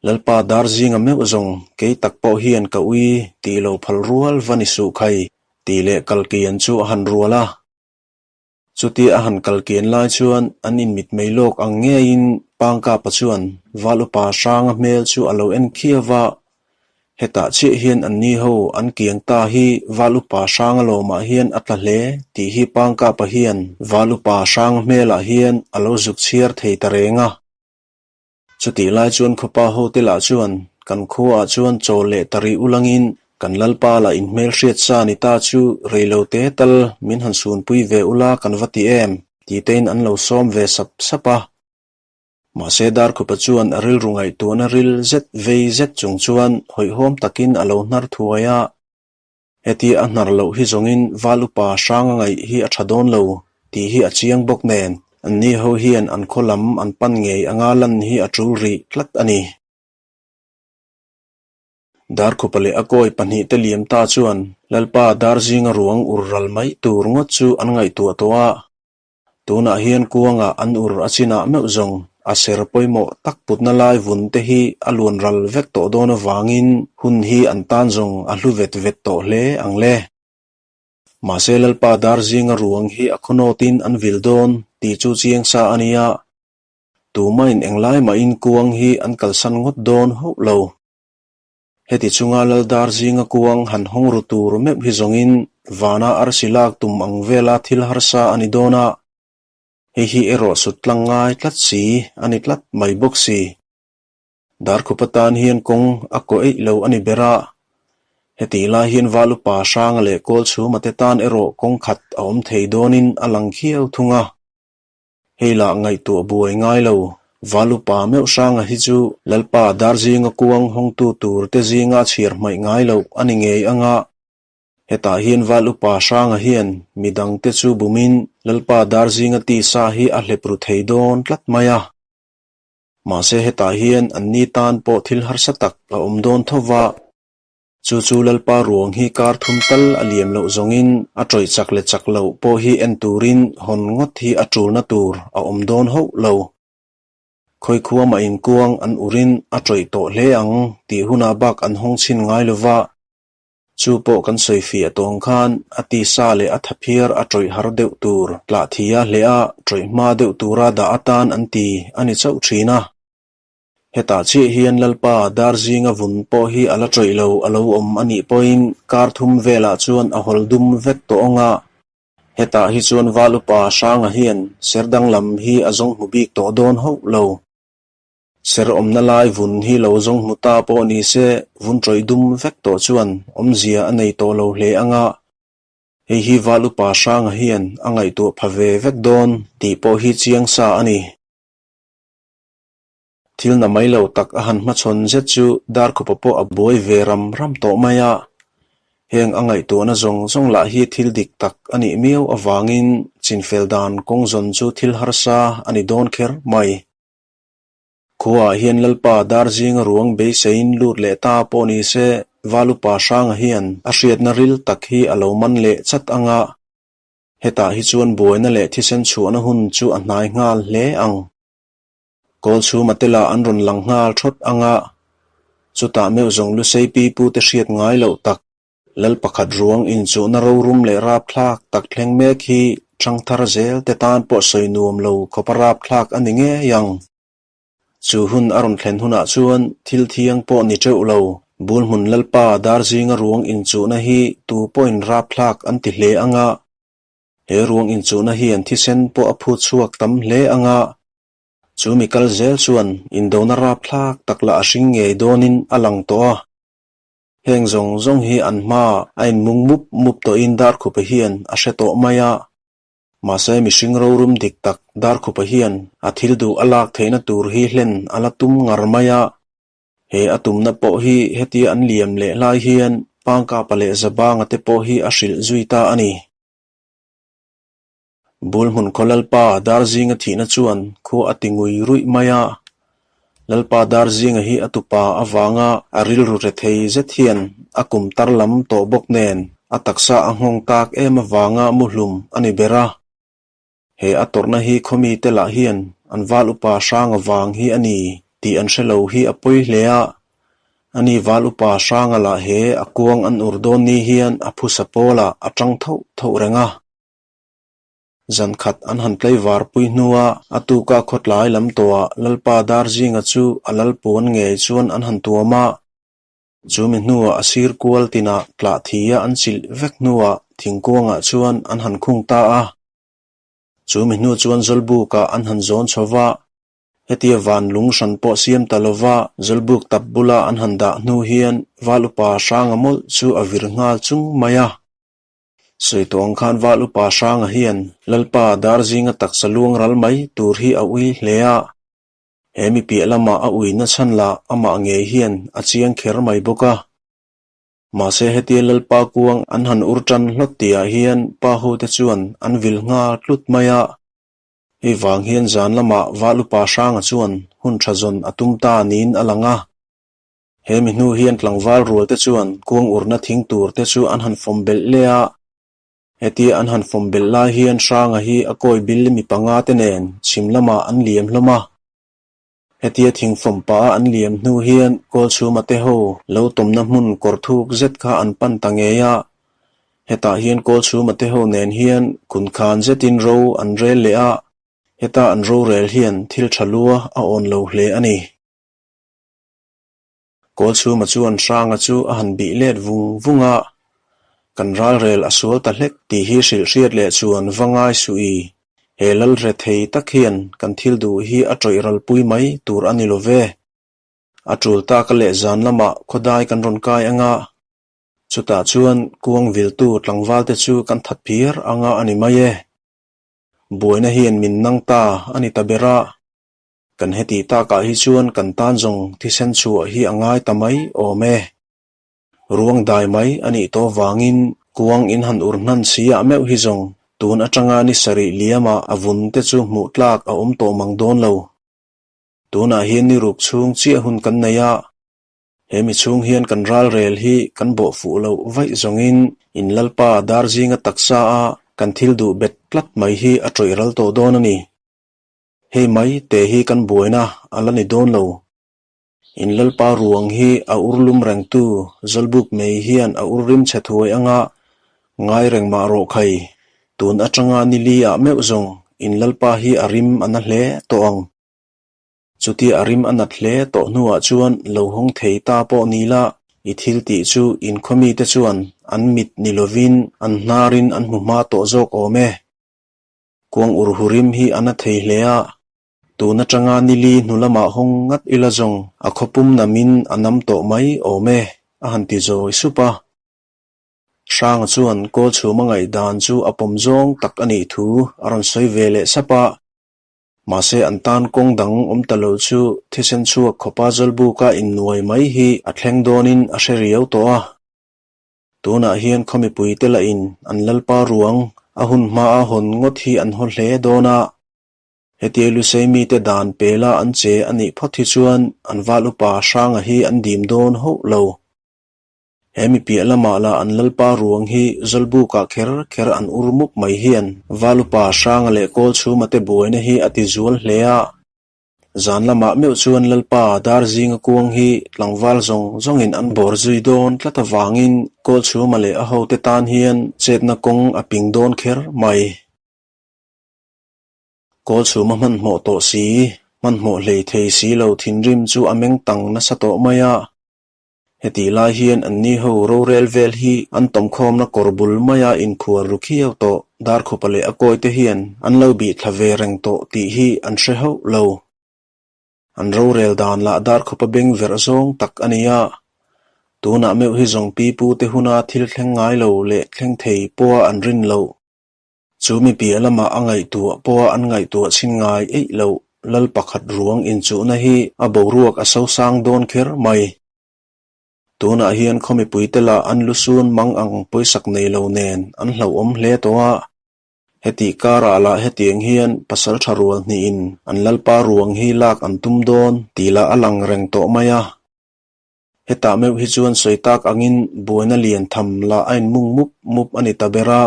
Lalpa dar zinga meuh zawng kei tak pawh hian ka ui tih lo phal rual va ni suh khai, tih leh kalkian chu a han rual a. Chutia a han kal kian lai chuan an inmitmei lawk ang ngeiin Pangkapa chuan Val upa Hranga hmel chu a lo en khiau va, hetah chiah hian anni ho an kiang ta hi Val upa Hranga lawmah hian a tla hle tih hi Pangkapa hian Val upa Hranga hmelah hian a lo zuk chhiar thei ta reng a. Chutih lai chuan khawpa hote lah chuan kan khuaah chuan chaw leh ta rih ulangin kan lalpa lah inhmelhriat sa ni ta chu reilo te tal min han sunpui ve ula kan va ti em tih tein an lo sawm ve sap sap a. Mahse Darkhupa chuan a rilru ngaihtuahna ril zet vei zet chung chuan hawihhawm takin a lo hnar thuai a. Hetia a hnar loh hi zawngin Val upa hranga ngaih hi a tha dawn lo tih hi a chiang bawk nen, anni ho hian an khaw lam an pan ngei anga lan hi a tul rih tlat a ni. Darkhupa leh a kawi pahnihte liam ta chuan Lalpa Darzinga ruang ur ral mai tur ngawt chu an ngaihtuah tawh a. Tunah hian kuangah an ur a chinah meuh zawng a ser pawimawh tak putna lai vun te hi a luan ral vek tawh dawn avangin hun hi an tan zawng a hlu vet vet tawh hle ang le. Mahse Lalpa dar zinga ruang hi a khawnawtin an vil dawn tih chu chiang sa a nia. Tumahin englai mahin kuang hi an kalsan ngawt dawn hauh lo. Heti chunga Laldar zinga kuang han hawng ru tur meuh hi zawngin vana arsi lak tum ang vela thil harsa a ni dawn a, hei hi erawh sut tlang ngai tlat si a ni tlat mai bawk si. Darkhupa tan hian kawng a kaw eih lo a ni ber a, hetih lai hian Val upa Hranga leh Kawlchhuma te tan erawh kawng khat a awm thei dawnin a lang khiau thung a. Hei lah ngaihtuah buai ngai lo, Valupa meuh hranga hi chu Lalpa Darzinga kuang hawngtu tur te zinga chhiar hmaih ngai loh a ni ngei anga, hetah hian Valupa hranga hian midang te chu bumin Lalpa Darzinga tisa hi a hlep ru thei dawn tlat mai a. Mahse hetah hian anni tan pawh thil harsa tak a awm dawn tho va. Chu chu Lalpa ruang hi kar thum tal a liam loh zawngin a tawih chak leh chak loh pawh hi en turin hawn ngawt hi a tulna tur a awm dawn hauh lo. Khawikhua mah inkuang an urin a tawih tawh hle ang tih hunah bak an hawng chhin ngai lova, chu pawh kan sawi fiah tawng khan a tisa leh a thaphiar a tawih har deuh tur tlah thia hleh a tawih hma deuh tura dah atan an ti a ni chauh thin a. Hetah chiah hian Lalpa dar zinga vun pawh hi a la ṭawih lo a lo awm a nih pawhin kar thum velah chuan a hawl dum vek tawh ang a. Hetah hi chuan Val upa Hranga hian ser danglam hi a zawng hmu bik tawh dawn hauh lo. Ser awmna lai vun hi lo zawng hmu ta pawh ni se vun ṭawih dum vek tawh chuan awmzia a nei tawh lo hle ang a. Hei hi Val upa Hranga hian a ngaihtuah pha ve vek dawn tih pawh hi chiang sa a ni. Thil na mai lo tak a han hmachhawn zet chu Darkhupa pawh a buai ve ram ram tawh mai a. Heng a ngaihtuahna zawng zawng lah hi thil dik tak a nih miau avangin chinfel dan kawng zawn chu thil harsa a ni dawn kher mai. Khuaah hian Lalpa dar zinga ruang beiseiin lut leh ta pawh ni se Valupa Hranga hian a hriatna ril tak hi a lo man leh chat ang a. Hetah hi chuan buaina leh thisen chhuahna hun chu a hnai nghal hle ang. Kawlchhuma te lah an rawn lang nghal thawt ang a, chutah meuh zawng Lusei pipu te hriat ngai loh tak, Lal pakhat ruang inchuhna rorum leh rapthlak tak thleng mek hi ṭhangthar zel te tan pawh sawi nuam lo khawpa rapthlak a ni ngei ang. Chu hun a rawn thlen hunah chuan thil thiang pawh ni teuh lo, Bulhmun Lalpa Darzinga ruang inchuhna hi tu pawhin rapthlak an ti hle ang a, He ruang inchuhna hian thisen pawh a phut chhuak tam hle ang a, chu mi kal zel chuan indona rapthlak tak lah a hring ngei dawnin a lang tawh a. Heng zawng zawng hi an hmaah a inmung mup mup tawhin Darkhupa hian a hre tawh mai a. Mahse mihring rorum dik tak Darkhupa hian a thil duh a lak theihna tur hi hlen a la tum ngar mai a. He a tumna pawh hi hetia an liam leh lai hian Pangkapa leh Zabanga te pawh hi a hrilh zui ta a ni. Bulhmun khaw Lalpa Darzinga thihna chuan khua a ti ngui ruih mai a. Lalpa Darzinga hi a tupa avanga a rilru re thei zet hian a kum tar lam tawh bawk nen a taksa a nghawng tak em avanga muhlum a ni ber a. He a tawrhna hi khawmite lah hian an val upa hrang avang hi a ni tih an hre lo hi a pawi hle a. Ani val upa hranga lah he a kuang an ur dawn ni hian a phusa pawlah a tang thoh thoh reng a. Zan khat an han tlaivar pui hnua a tuka khawtlai lam tawhah Lalpa Darzinga chu a lalpuan ngei chuan an han tuam a. Chu mi hnuah a sir kual tinah tlah thia an chilh vek hnuah thingkuangah chuan an han khung ta a. Chu mi hnu chuan Zawlbukah an han zawn chho va, hetia van lung hran pawh siam ta lova Zawlbuk tap bula an han dah hnu hian Val Upa Hranga mawlh chu a vir nghal chung mai a. Sawi tawh ang khan Val Upa Hranga hian Lalpa Darzinga taksa luang ral mai tur hi a ui hle a. He mi piah lamah a ui na chhan lah amah ngei hian a chiang kher mai bawk a. Mahse hetia Lalpa kuang an han ur tan hlawt tihah hian pa hote chuan an vil nghal tlut mai a. Hei vang hian zan lamah Val Upa Hranga chuan hun tha zawn a tum ta niin a lang a. He mi hnu hian tlangval rual te chuan kuang urna thing tur te chu an han fawm belh leh a. Hetia an han fawm belh lai hian Hranga hi a kawi bil mi panga te nen chhim lamah an liam hlawm a. Hetia thing fawm pah a an liam hnu hian Kawlchhuma te ho lo tawmna hmun kawr thuk zet kha an pan ta ngei a. Hetah hian Kawlchhuma te ho nen hian kunkhan zetin ro an rel leh a, heta an rorel hian thil tha lua a awn lo hle a ni. Kawlchhuma chuan Hranga chu a han bih let vung vung a, Kan ralrel a sual ta hlek tih hi hrilh hriat leh chuan va ngai suh i, he lal re thei tak hian kan thil duh hi a tawih ralpui mai tur a ni lo ve. A tul taka leh zan lamah khawdai kan rawn kai anga, chutah chuan kuang viltu tlangvalte chu kan that phiar anga a ni mai e. Buaina hian min nang ta a ni ta ber a. Kan heti takah hi chuan kan tan zawng thisen chhuah hi a ngai ta mai awm e. Ruang dai mai a nih tawh vangin kuang in han ur hnan si ah meuh hi zawng tun atanga ni sarih liamah a vun te chu hmuh tlak a awm tawh mang dawn lo. Tunah hian ni ruk chhung chiah hun kan nei a, he mi chhung hian kan ralrel hi kan bawh fuh loh vaih zawngin in Lalpa Darzinga taksa a kan thil duh bet tlat mai hi a tawih ral tawh dawn a ni. Hei mai te hi kan buaina a la ni dawn lo. In Lalpa ruang hi a ur lum rengtu Zawlbuk mei hian a ur rim chhe thuai anga ngai reng mah rawh khai. Tun atanga ni li ah meuh zawng in Lalpa hi a rim a na hle tawh ang. Chutia a rim a nat hle tawh hnuah chuan lo hawng thei ta pawh ni la, i thil tih chu in khawmite chuan an mit ni lovin an hnarin an hmu hma tawh zawk awm e. Kuang ur hurim hi a na thei hle a, tun atanga ni li hnu lamah hawng ngat ila zawng a khawpum namin a nam tawh mai awm e, a han ti zawi sup a. Hranga chuan Kawlchhuma ngaihdan chu a pawm zawng tak a nih thu a rawn sawi ve leh sap a. Mahse an tan kawng dang awm ta lo chu thisen chhuak khawpa Zawlbuka innuai mai hi a thleng dawnin a hre riau tawh a. Tunah hian khaw mipuite lahin an Lalpa ruang a hun hmaa hawn ngawt hi an haw hle dawn a. Hetia Lusei mite dan pela an che a nih phawt hi chuan an val upa Hranga hi an dim dawn hauh lo. He mi piah lamah lah an Lalpa ruang hi Zawlbukah kher kher an ur mup mai hian val upa Hranga leh Kawlchhuma te buaina hi a ti zual hle a. Zan lamah meuh chuan Lalpa Darzinga kuang hi tlangval zawng zawngin an bawr zui dawn tlat avangin Kawlchhuma leh a hote tan hian chetna kawng a ping dawn kher mai. Kawlchhuma hmanhmawh tawh si, hmanhmawh hlei thei si lo thinrim chu a meng tang nasa tawh mai a. Hetih lai hian anni ho rorel vel hi an tawmkhawmna kawr bul maia inkhuar ru khiau tawh Darkhupa leh a kawite hian an lo bih thla ve reng tawh tih hi an hre hauh lo. An rorel dan lah Darkhupa beng verh zawng tak a ni a. Tunah meuh hi zawng pipu te huna thil thleng ngai lo leh thleng thei pawha an rin loh. Chu mi piah lamah a ngaihtuah pawha an ngaihtuah chhin ngai eih loh lal pakhat ruang inchuhna hi a boruak a sosang dawn kher mai. Tunah hian khaw mipuite lah an lusun mang ang pawisak nei lo nen an hlauhawm hle tawh a. Hetih karah lah hetiang hian pasal tha rual hnihin an lalpa ruang hi lak an tum dawn tih lah a lang reng tawh mai a. Hetah meuh hi chuan sawi tak angin buaina lian tham lah a inmung mup mup a ni ta ber a.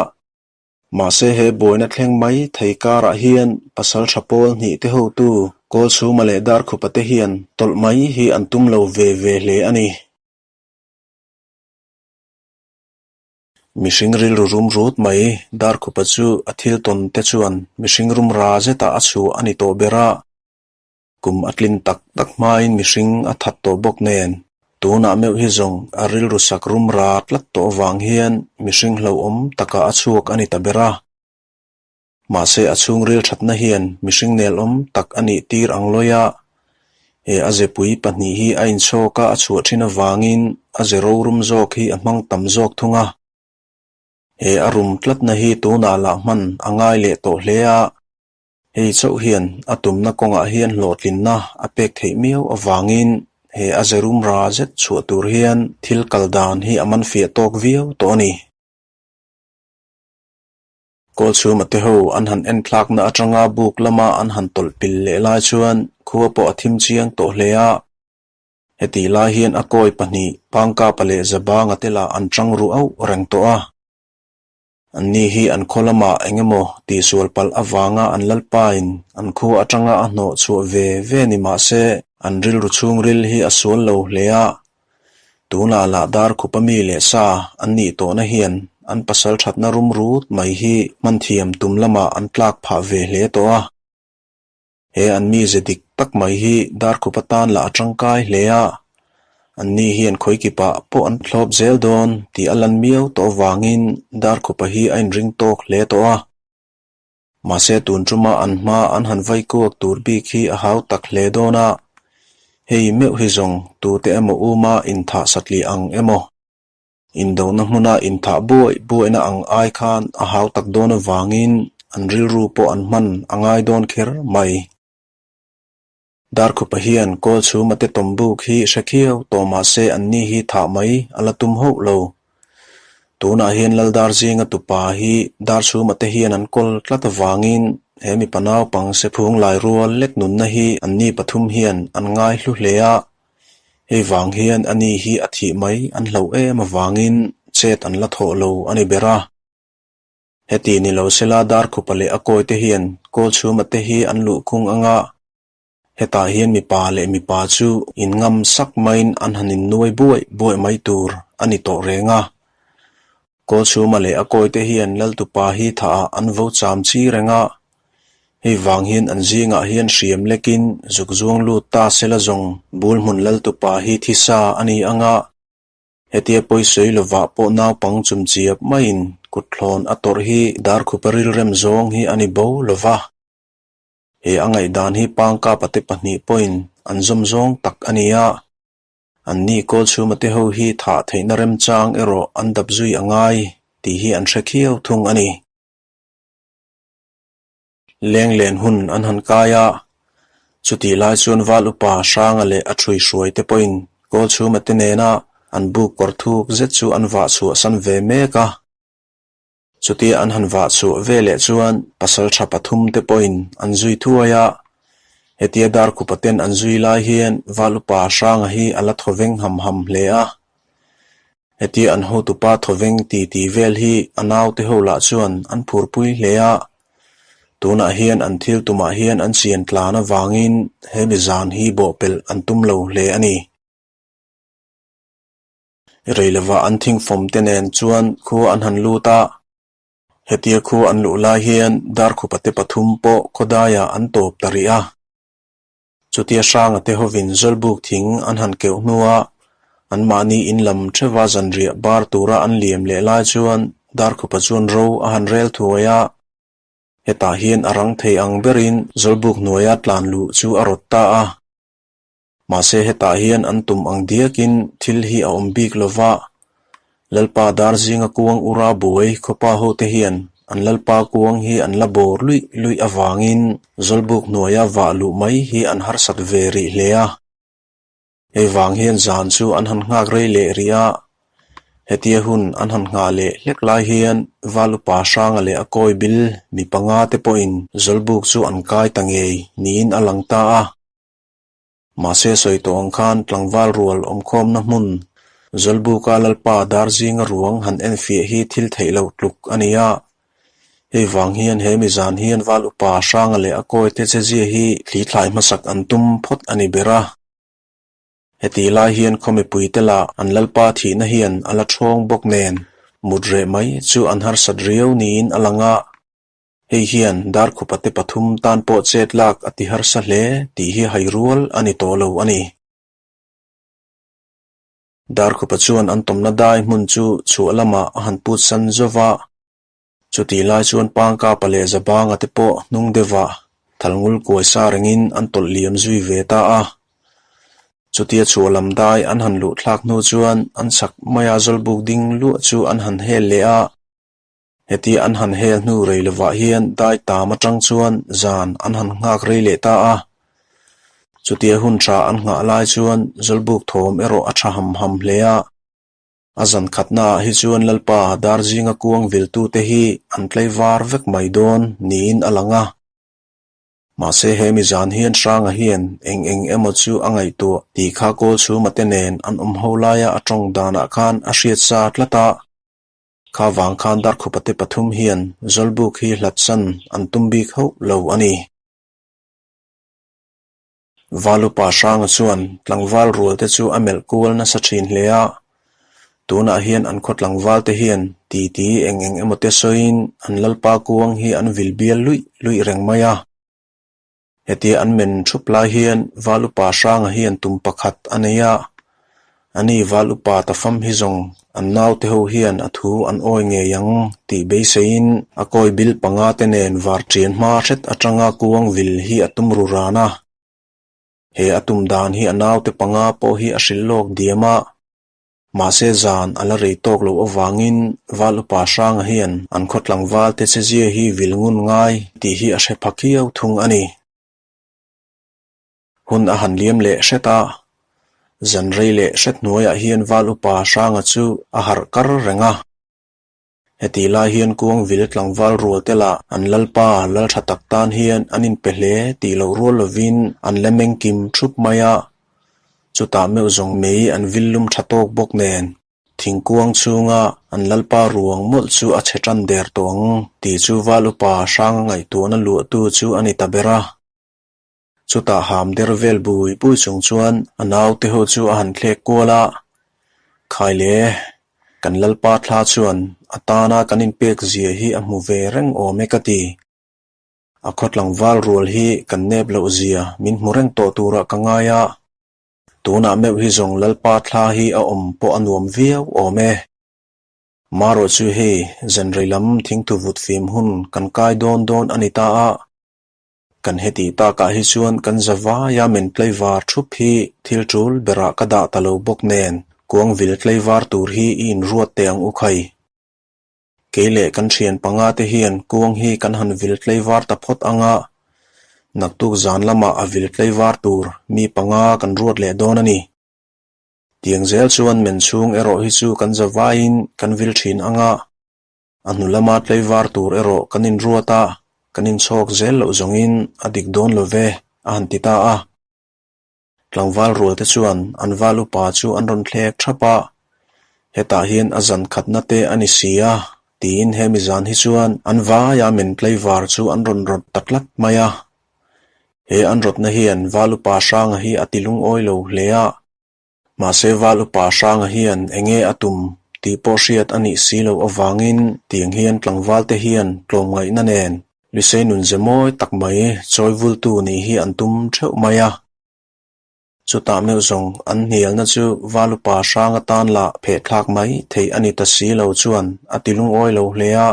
Mahse he buaina thleng mai thei karah hian pasal tha pawl hnih te hotu Kawlchhuma leh Darkhupa te hian tawlh mai hi an tum lo ve ve hle a ni. Mihring rilru rum rut mai Darkhupa chu a thil tawn te chuan mihring rum ra zetah a chhuah a ni tawh ber a. Kum a tlin tak tak hmain mihring a that tawh bawk nen, tunah meuh hi zawng a rilru sak rum ra tlat tawh avang hian mihring hlauhawm takah a chhuak a ni ta ber a. Mahse a chhungril thatna hian mihring nelawm tak a nih tir ang lawi a, he a zepui pahnih hi a inchhawk a a chhuah thin avangin a ze rorum zawk hi a hmang tam zawk thung a. He a rum tlatna hi tunah lah hman a ngai leh tawh hle a. Hei chauh hian a tumna kawngah hian hlawhtlinna a pek theih miau avangin he a ze rum ra zet chhuah tur hian thil kal dan hi a man fiah tawk viau tawh a ni. Kawlchhuma te ho an han en thlakna atanga buk lama an han tawlh pil leh lai chuan khua pawh a thim chiang tawh hle a. Hetih lai hian a kawi pahnih Pangkapa leh Zabanga te lah an tang ru auh reng tawh a. Anni hi an khaw lamah eng emaw tihsual palh avanga an lalpain an khua atanga a hnawh chhuah ve ve ni mah se an rilru chhungril hi a sual lo hle a. Tunah lah dar khupa mi leh sa an nih tawhna hian an pasal thatna rum rut mai hi hmanthiam tum lamah an tlak phah ve hle tawh a. He an mize dik tak mai hi Darkhup atan lah a tangkai hle a, anni hian khawikipah pawh an thlawp zel dawn tih a lan miau tawh avangin Darkhupa hi a inring tawk hle tawh a. Mahse tun tuma an hma an han vai kuak tur bik hi a hau tak hle dawn a, hei meuh hi zawng tute emaw uma inthah satliah ang emaw? Indona hmuna inthah buaih buaihna ang ai khan a hau tak dawn avangin an rilru pawh an hman a ngai dawn kher mai. Darkhupa hian Kawlchhuma te tawmbuk hi hre khiau tawh mah se anni hi thah mai a la tum hauh lo. Tunah hian Laldar zinga tupa hi Darchhuma te hian an kawl tlat avangin he mipa naupang sephung lai rual lek nunna hi anni pathum hian an ngai hlu hle a, Hei vang hian ani hi a thih mai an hlauh em avangin chet an la thawh lo a ni ber a. Heti ni lo sela Darkhupa leh a kawite hian Kawlchhuma te hi an luhkhung anga hetah hian mipa leh mipa chu inngam sak maiin an han innuai buaih buaih mai tur a ni tawh reng a. Kawlchhuma leh a kawite hian Laltupa hi thah ah an vo cham chi reng a, hei vang hian an zingah hian hriam lekin zuk zuang lut ta sela zawng bul hmun Laltupa hi thisa a ni ang a, hetia pawisawi lovah pawh naupang chumchiap maiin kutthlawn a tawrh hi Darkhupa rilrem zawng hi a ni bo lova. He a ngaihdan hi Pangkapa te pahnih pawhin an zawm zawng tak a ni a. Anni Kawlchhuma te ho hi thah theihna remchang erawh an dap zui a ngai tih hi an hre khiau thung a ni. Lenglen hun an han kai a, chutih lai chuan Val Upa Hranga leh a ṭhui hruai te pawhin Kawlchhuma te nena an buk kawr thuk zet chu an vah chhuahsan ve mek a. Chutia an han vah chhuah ve leh chuan pasal tha pathum te pawhin an zui thuai a, hetia Darkhupa ten an zui lai hian Valupa Hranga hi a la thawveng ham ham hle a. Hetia an hotupa thawveng ti ti vel hi a naute ho lah chuan an phurpui hle a, tunah hian an thil tumah hian an chian tlan avangin he mi zan hi bawhpelh an tum lo hle a ni. Rei lova an thingfawm te nen chuan khua an han lut a, hetia khua an luh lai hian Darkhupa te pathum pawh khawdaiah an tawp ta rih a. Chutia Hranga te hovin Zawlbuk thing an han keuh hnua anmahni in lam theuha zanriah bar tura an liam leh lai chuan Darkhupa chuan ro a han rel thuai a, hetah hian a rang thei ang berin Zawlbuk hnuaia tlan luh chu a rawt ta a. Mahse hetah hian an tum ang diakin thil hi a awm bik lo va, Lalpa dar zinga kuang ura buai khawpa hote hian an Lalpa kuang hi an la bawr luih luih avangin Zawlbuk hnuaia vah luh mai hi an harsat ve rih hle a. Hei vang hian zan chu an han nghak rei leh rih a, hetia hun an han nghah leh hlek lai hian Valupa Hranga leh a kawi bil mi panga te pawhin Zawlbuk chu an kai ta ngei niin a lang ta a. Mahse sawi tawh ang khan tlangval rual awmkhawmna hmun Zawlbuka Lalpa dar zinga ruang han enfiah hi thil theih loh tluk a ni a. Hei vang hian he mi zan hian Val Upa Hranga leh a kawite che zia hi thli thlai hmasak an tum phawt a ni ber a. Heti lai hian khaw mipuite lah an Lalpa thihna hian a la ṭhawng bawk nen mut reh mai chu an harsat riau niin a lang a. Hei hian Darkhupate pathum tan pawh chet lak a ti harsa hle tih hi hai rual a ni tawh lo a ni. Darkhupa chuan an tawmna dai hmun chu chhuah lamah a han put san zo va. Chutih lai chuan Pangkapa leh Zabanga te pawh hnung deuhah thalngul kuai sa rengin an tawlh liam zui ve ta a. Chutia chhuah lam dai an han luh thlak hnu chuan an chhak maia Zawlbuk ding luah chu an han hel leh a. Heti an han hel hnu rei lovah hian dai tam atang chuan zan an han nghak rei leh ta a. Chutia hun tha an nghah lai chuan Zawlbuk thawm erawh a tha ham ham hle a. A zan khatnaah hi chuan Lalpa dar zinga kuang viltute hi an tlaivar vek mai dawn niin a lang a. Mahse he mi zan hian Hranga hian eng eng emaw chu a ngaihtuah tih kha kawl chhuma te nen an awm ho laia a tawng danah khan a hriat sa tlat a. Kha vang khan Darkhupate pathum hian Zawlbuk hi hlatsan an tum bik hauh lo a ni. Valupa Hranga chuan tlangval rual te chu a melh kual nasa thin hle a, tunah hian an khaw tlangval te hian titi eng eng emaw te sawiin an lalpa kuang hi an vil bial luih luih reng mai a. Hetia an men thup lai hian Valupa Hranga hian tum pakhat a nei a, ani Valupa ta fam hi zawng an naute ho hian a thu an awi ngei ang tih beiseiin a kawi bil panga te nen var ṭian hma hret aṭanga kuang vil hi a tum ru ran a. He a tum dan hi a naute panga pawh hi a hrilh lawk diam a. Mahse zan a la rei tawk loh avangin Val Upa Hranga hian an khaw tlangval te chezia hi vil ngun ngai tih hi a hre pha khiau thung a ni. Hun a han liam leh hret a, zan rei leh hret hnuaiah hian Val Upa Hranga chu a harh kar reng a. Hetih lai hian kuang vil tlangval rual te lah an lalpa lal tha tak tan hian an inpe hle tih loh rual lovin an la meng kim thup mai a. Chutah meuh zawng mei an vil lum tha tawk bawk nen thingkuang chhunga an lalpa ruang mawlh chu a chhe tan der tawh ang tih chu val upa hranga ngaihtuahna luahtu chu a ni ta ber a. Chutah ham der vel bui bui chung chuan a naute ho chu a han thlek kual a, Khai le, kan Lalpa thla chuan a tana kan inpek zia hi a hmu ve reng awm e ka ti. A khaw tlangval rual hi kan nep loh zia min hmu reng tawh turah ka ngai a, tunah meuh hi zawng Lalpa thla hi a awm pawh a nuam viau awm e. Marawh chu hei zanrei lam thingthu vut fim hun kan kai dawn dawn a ni ta a, Kan hetih takah hi chuan kan zavaia men tlaivar thup hi thil tul berah ka dah ta lo bawk nen kuangvil tlaivar tur hi i inruat teh ang u khai. Kei leh kan thian panga te hian kuang hi kan han vil tlaivar ta phawt ang a, naktuk zan lamah a vil tlaivar tur mi panga kan ruat leh dawn a ni. Tiang zel chuan men chhung erawh hi chu kan zavaiin kan vil thin ang a. A hnu lama tlaivar tur erawh kan inruat a, kan inchhawk zel loh zawngin a dik dawn lo ve, a han ti ta a. Tlangval rualte chuan an val upa chu an rawn thlek thap a, hetah hian a zan khatna te a ni si a, tiin hemi zan hi chuan an vaia men tlaivar chu an rawn rawt ta tlat mai a. He an rawtna hian val upa Hranga hi a ti lungawi lo hle a. Mahse Val Upa Hranga hian enge a tum tih pawh hriat a nih si loh avangin tiang hian tlangvalte hian tlawmngaihna nen Lusei nun ze mawi tak mai chawi vultu nih hi an tum theuh mai a. Chutah meuh zawng an hnialna chu Val Upa Hranga tan lah phehthlak mai theih a ni ta si lo chuan a ti lungawi lo hle a.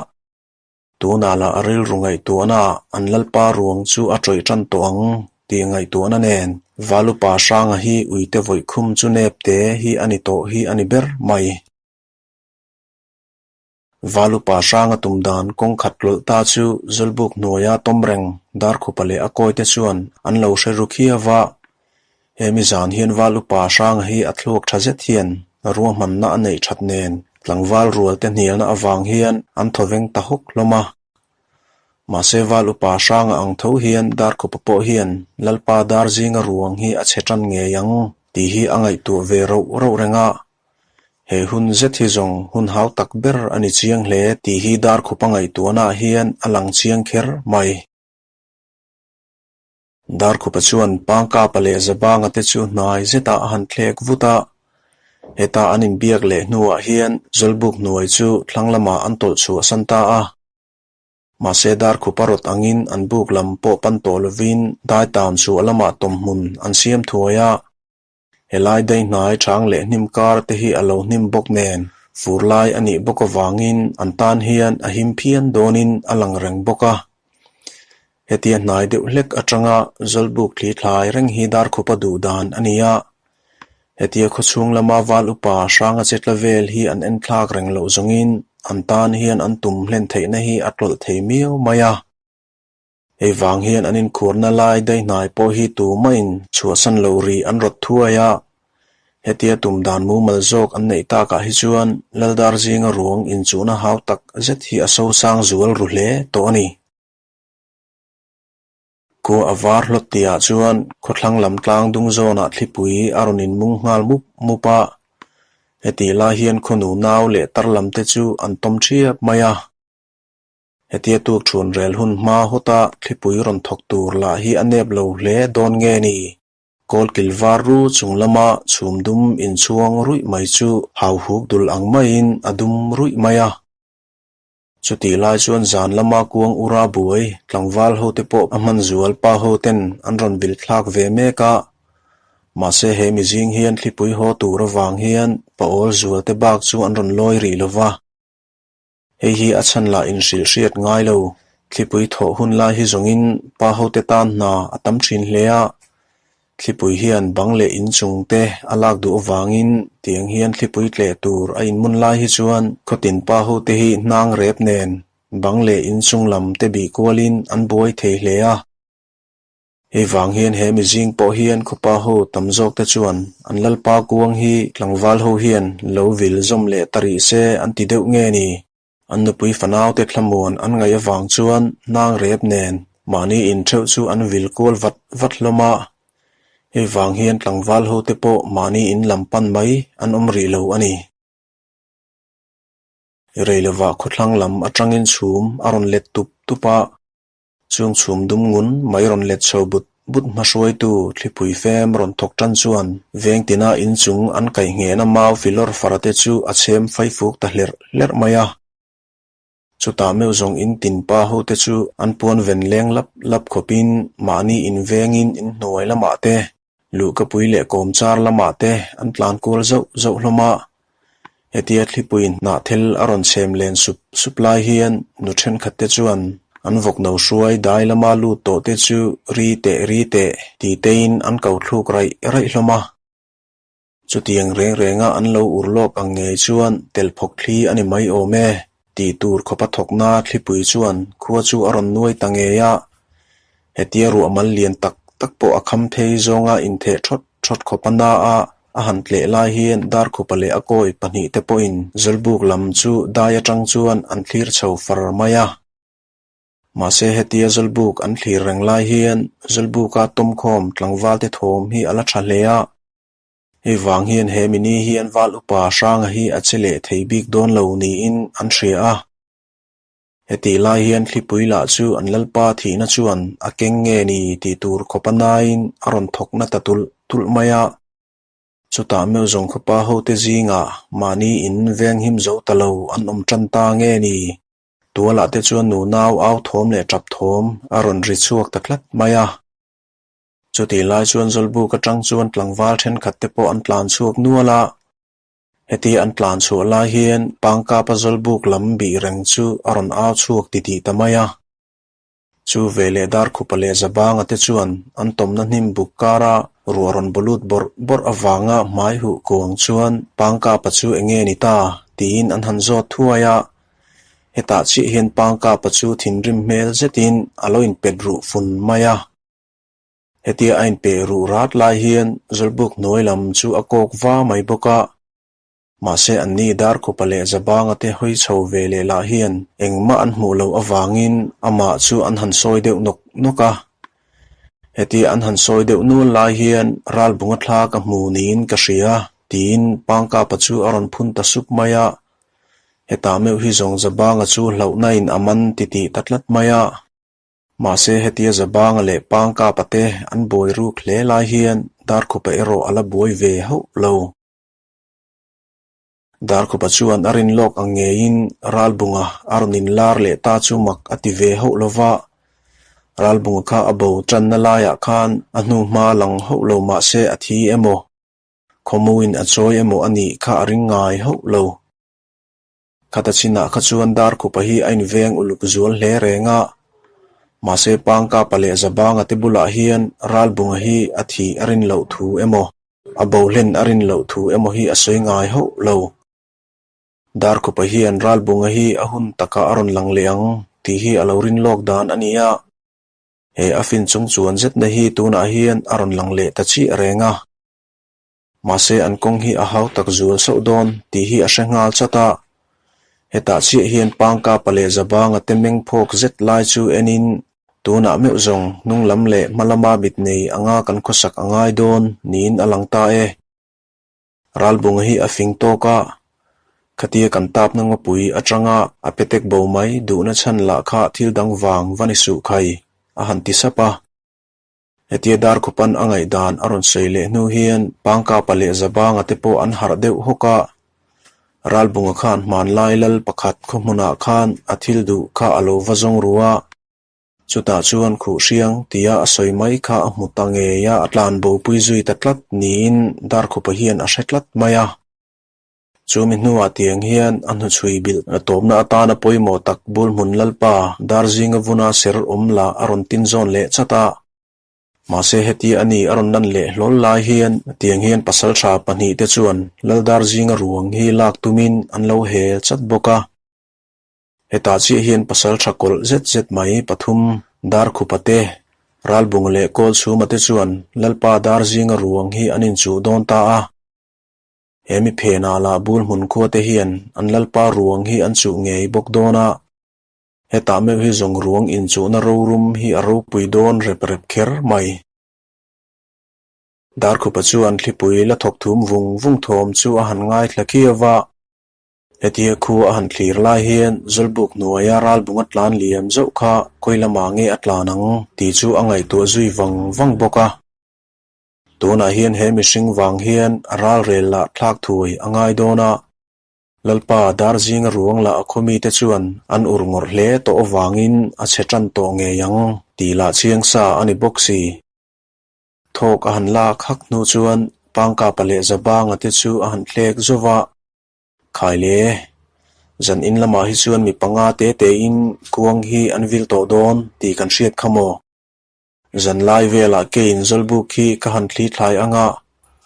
Tunah lah a rilru ngaihtuahna ah an lalpa ruang chu a tawih tan tawh ang tih ngaihtuahna nen. Valupa Hranga hi uite vawikhum chu nep te hi a ni tawh hi a ni ber mai. Valupa Hranga tum dan kawng khat lawlh ta chu Zawlbuk hnuaia tawm reng Darkhupa leh a kawite chuan an lo hre ru khiau a. He mi zan hian Valupa Hranga hi a thluak tha zet hian ruahmanna a neih that nen tlangval rual te hnialna avang hian an thawveng ta hawk hlawm a. Mahse Val Upa Hranga ang tho hian Darkhupa pawh hian Lalpa dar zinga ruang hi a chhe tan ngei ang tih hi a ngaihtuah ve rauh rauh reng a. He hun zet hi zawng hun hau tak ber a ni chiang hle tih hi Darkhupa ngaihtuahnaah hian a lang chiang kher mai. Darkhupa chuan Pangkapa leh Zabanga te chu hnai zetah a han thlek vut a. Heta an inbiak leh hnuah hian Zawlbuk hnuai chu thlang lamah an tawlh chhuah san ta a. Mahse Darkhupa rawt angin an buk lam pawh pan tawh lovin Daitown chhuah lamah tawmhmun an siam thuai a. Helai daihnai chang leh hnim kar te hi a lo hnim bawk nen fur lai a nih bawk avangin an tan hian a him phian dawnin a lang reng bawk a. Hetia hnai deuh hlek atanga Zawlbuk thli thlai reng hi Darkhupa duh dan a ni a. Hetia khawchhung lama val upa hranga che tla vel hi an enthlak reng loh zawngin an tan hian an tum hlen theihna hi a tlawlh thei miau mai a. Hei vang hian an inkhuarna lai daihnai pawh hi tumahin chhuahsan lo rih an rawt thuai a. Hetia tum dan mumal zawk an neih takah hi chuan Laldar zinga ruang inchuhna hau tak zet hi a sosang zual ru hle tawh a ni. Khua a var hlawt tihah chuan khawthlang lam tlang dung zawnah thlipui a rawn inmung nghal mup mup a. Hetih lai hian khawnu nau leh tar lam te chu an tawm ṭhiap mai a. Hetia tuk chhun rel hun hma hawta thlipui rawn thawk tur lah hi a nep lo hle dawn nge ni? Kawlkil var ru chung lama chhum dum inchhuang ruih mai chu hauhuk dul ang maiin a dum ruih mai a. Chutih lai chuan zan lama kuang ura buai tlangval hote pawh a hman zual pa hoten an rawn vil thlak ve mek a. Mahse he mizing hian thlipui haw tur avang hian pa awl zualte bak chu an rawn lawi rih lo va. Hei hi a chhan lah inhrilh hriat ngai lo. Thlipui thawh hun lai hi zawngin pa hote tan hna a tam thin hle a. Thlipui hian bang leh inchung te a lak duh avangin tiang hian thlipui tleh tur a inmun lai hi chuan khawtin pa hote hi hnang rep nen bang leh inchung lam te bih kualin an buai thei hle a. Hei vang hian he mizing pawh hian khawpa ho tam zawk te chuan an lalpa kuang hi tlangval ho hian lo vil zawm leh ta rih se an ti deuh nge ni? An nupui fanau te thlamuan an ngaih avang chuan hnang rep nen mahni intheuh chu an vil kual vat vat hlawm a. Hei vang hian tlangval ho te pawh mahni in lam pan mai an awm rih lo a ni. Rei lovah khawthlang lam atangin chhum a rawn let tup tup a. Chung chhum dum ngun mai rawn let chho but but hmahruaitu thlipui fem rawn thawk tan chuan veng tina inchung an kaih nghehna mau filawr fara te chu a chhem faifuk ta hlerh hlerh mai a. Chutah meuh zawng in tin pa ho te chu an puan ven leng lap lap khawpin mahni invengin inhnuai lamah te Luhkapui leh kawmchar lamah te an tlan kual zauh zauh hlawm a. Hetia thlipuiin hnahthel a rawn chhem len sup sup lai hian nu thenkhat te chuan an vawkno hruai dai lama lut tawh te chu ri teh ri teh ti tein an ko thluk raih raih hlawm a. Chutiang reng renga an lo ur lawk ang ngei chuan tel phawk thli a ni mai awm e tih tur khawpa thawkna thlipui chuan khua chu a rawn nuai ta ngei a. Hetia ruah mal lian tak tak pawh a kham phei zawnga intheh thawt thawt khawpa na a a han tleh lai hian Darkhupa leh a kawi pahnihte pawhin Zawlbuk lam chu dai atang chuan an thlir chho far mai a. Mahse hetia Zawlbuk an thlir reng lai hian Zawlbuka tawmkhawm tlangvalte thawm hi a la tha hle a. Hei vang hian he mini hian Val Upa Hranga hi a che leh thei bik dawn lo niin an hria a. Hetih lai hian thlipui lah chu an lalpa thihna chuan a keng nge ni tih tur khawp a naiin a rawn thawk na ta tulh tulh mai a. Chutah meuh zawng khawpa hote zingah mahni in venghim zo ta lo an awm tan ta nge ni? Tualah te chuan nunau au thawm leh tap thawm a rawn ri chhuak ta tlat mai a. Chutih lai chuan Zawlbuk atang chuan tlangval thenkhat te pawh an tlan chhuak nual a. Heti an tlan chhuah lai hian Pangkapa Zawlbuk lam bih reng chu a rawn au chhuak titih ta mai a. Chu veleh Darkhupa leh Zabanga te chuan an tawmna hnim buk kara ruah rawn baw lut bawrh bawrh avanga hmai huh kuang chuan Pangkapa chu enge ni ta? tiin an han zawt thuai a. Hetah chiah hian Pangkapa chu thinrim hmel zetin a lo inpet ruh fun mai a. Hetia a inpeh ruh rat lai hian Zawlbuk hnuai lam chu a kawk va mai bawk a. Mahse anni Darkhupa leh Zabanga te hawi chho ve leh lah hian engmah an hmuh loh avangin amah chu an han sawi deuh nawk nawk a. Hetia an han sawi deuh nual lai hian Ralbunga thla ka hmu niin ka hria tiin Pangkapa chu a rawn phun ta sup mai a. Hetah meuh hi zawng Zabanga chu hlauhna in a man titih ta tlat mai a. Mahse hetia Zabanga leh Pangkapa te an buai ruk hle lai hian Darkhupa erawh a la buai ve hauh lo. Darkhupa chuan a rin lawk ang ngeiin Ralbunga a rawn inlar leh ta chu mak a ti ve hauh lo va. Ralbunga kha a bo tanna laiah khan a hnu hma lang hauh lo mahse a thi emaw, khawmuin a chawi emaw a nih kha a ring ngai hauh lo. Khata chinah kha chuan Darkhupa hi a inveng uluk zual hle reng a. Mahse Pangkapa leh Zabanga te bulah hian Ralbunga hi a thih a rin loh thu emaw, A bo hlen a rin loh thu emaw hi a sawi ngai hauh lo. Darkhupa hian Ralbunga hi a hun takah a rawn lang leh ang tih hi a lo rin lawk dan a ni a. He a fin chung chuan zetna hi tunah hian a rawn lang leh ta chiah reng a. Mahse an kawng hi a hau tak zual sauh dawn tih hi a hre nghal chat a. Hetah chiah hian Pangkapa leh Zabanga te meng phawk zet lai chu enin Tunah meuh zawng hnung lam leh hma lama mit nei anga kan khawsak a ngai dawn niin a lang ta e. Ralbunga hi a fing tawk a, khatia kan tapna ngawpui atanga a petek bo mai duhna chhan lah kha thil dang vang va ni suh khai, a han ti sap a. Hetia Darkhupan a ngaihdan a rawn sawi leh hnu hian Pangkapa leh Zabanga te pawh an harh deuh hawk a. Ralbunga khan hmanlai lal pakhat khawhmunah khan a thil duh kha a lo va zawng ru a. Chutah chuan khuh hriang tia a sawi mai kha a hmu ta ngei a, a tlan bopui zui ta tlat niin Darkhupa hian a hre tlat mai a. Chu mi hnuah tiang hian a hnuchhui bilh tawpna atana pawimawh tak Bulhmun Lalpa Darzinga vuna ser awm lah a rawn tin zawn leh chat a. Mahse heti a ni a rawn lan leh hlawl lai hian tiang hian pasaltha pahnihte chuan Lal Darzinga ruang hi lak tumin an lo hel chat bawk a. Hetah chiah hian pasaltha kawlh zet zet mai pathum Darkhupa te, Ralbunga leh Kawlchhuma te chuan Lalpa Darzinga ruang hi an inchuh dawn ta a. He mi phenah lah bul hmun khua te hian an lalpa ruang hi an chuh ngei bawk dawn a, hetah meuh hi zawng ruang inchuhna rorum hi a ropui dawn rep rep kher mai. Darkhupa chuan thlipui la thawk thum vung vung thawm chu a han ngaithla khiau va, hetia khu a han thlir lai hian Zawlbuk hnuaia ralbunga tlan liam zauh kha khawi lamah nge a tlan ang tih chu a ngaihtuah zui vang vang bawk a. Tunah hian he mihring vang hian a ralrel lah thlak thuai a ngai dawn a, Lalpa Darzinga ruang lah a khawmite chuan an ur ngawrh hle tawh avangin a chhe tan tawh ngei ang tih lah chiang sa a ni bawk si. Thawk a han lak hak hnu chuan Pangkapa leh Zabanga te chu a han thlek zauh va, Khai le, zan in lamah hi chuan mi panga te tein kuang hi an vil tawh dawn tih kan hriat kha maw? Zanlai velah keiin Zawlbuk hi ka han thli thlai ang a,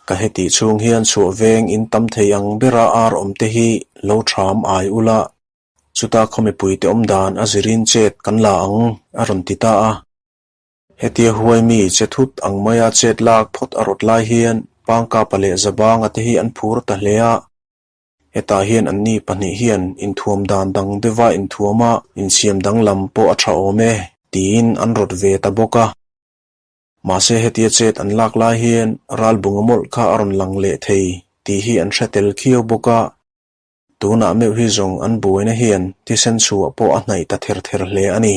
ka hetih chhung hian chhuah veng in tam thei ang bera ar awm te hi lo ṭham ai ula, chuta khaw mipuite awm dan a zirin chet kan la ang, a rawn ti ta a. Hetia huai mi che thut ang maia chet lak phawt a rawt lai hian Pangkapa leh Zabanga te hi an phur ta hle a. Hetah hian anni pahnih hian inthuam dan dang deuha inthuama insiam danglam pawh a tha awm e tiin an rawt ve ta bawk a. Mahse hetia chet an lak lai hian ralbunga mawlh kha a rawn lang leh thei tih hi an hre tel khiau bawk a. Tunah meuh hi zawng an buaina hian thisen chhuah pawh a hnaih ta ther ther hle a ni.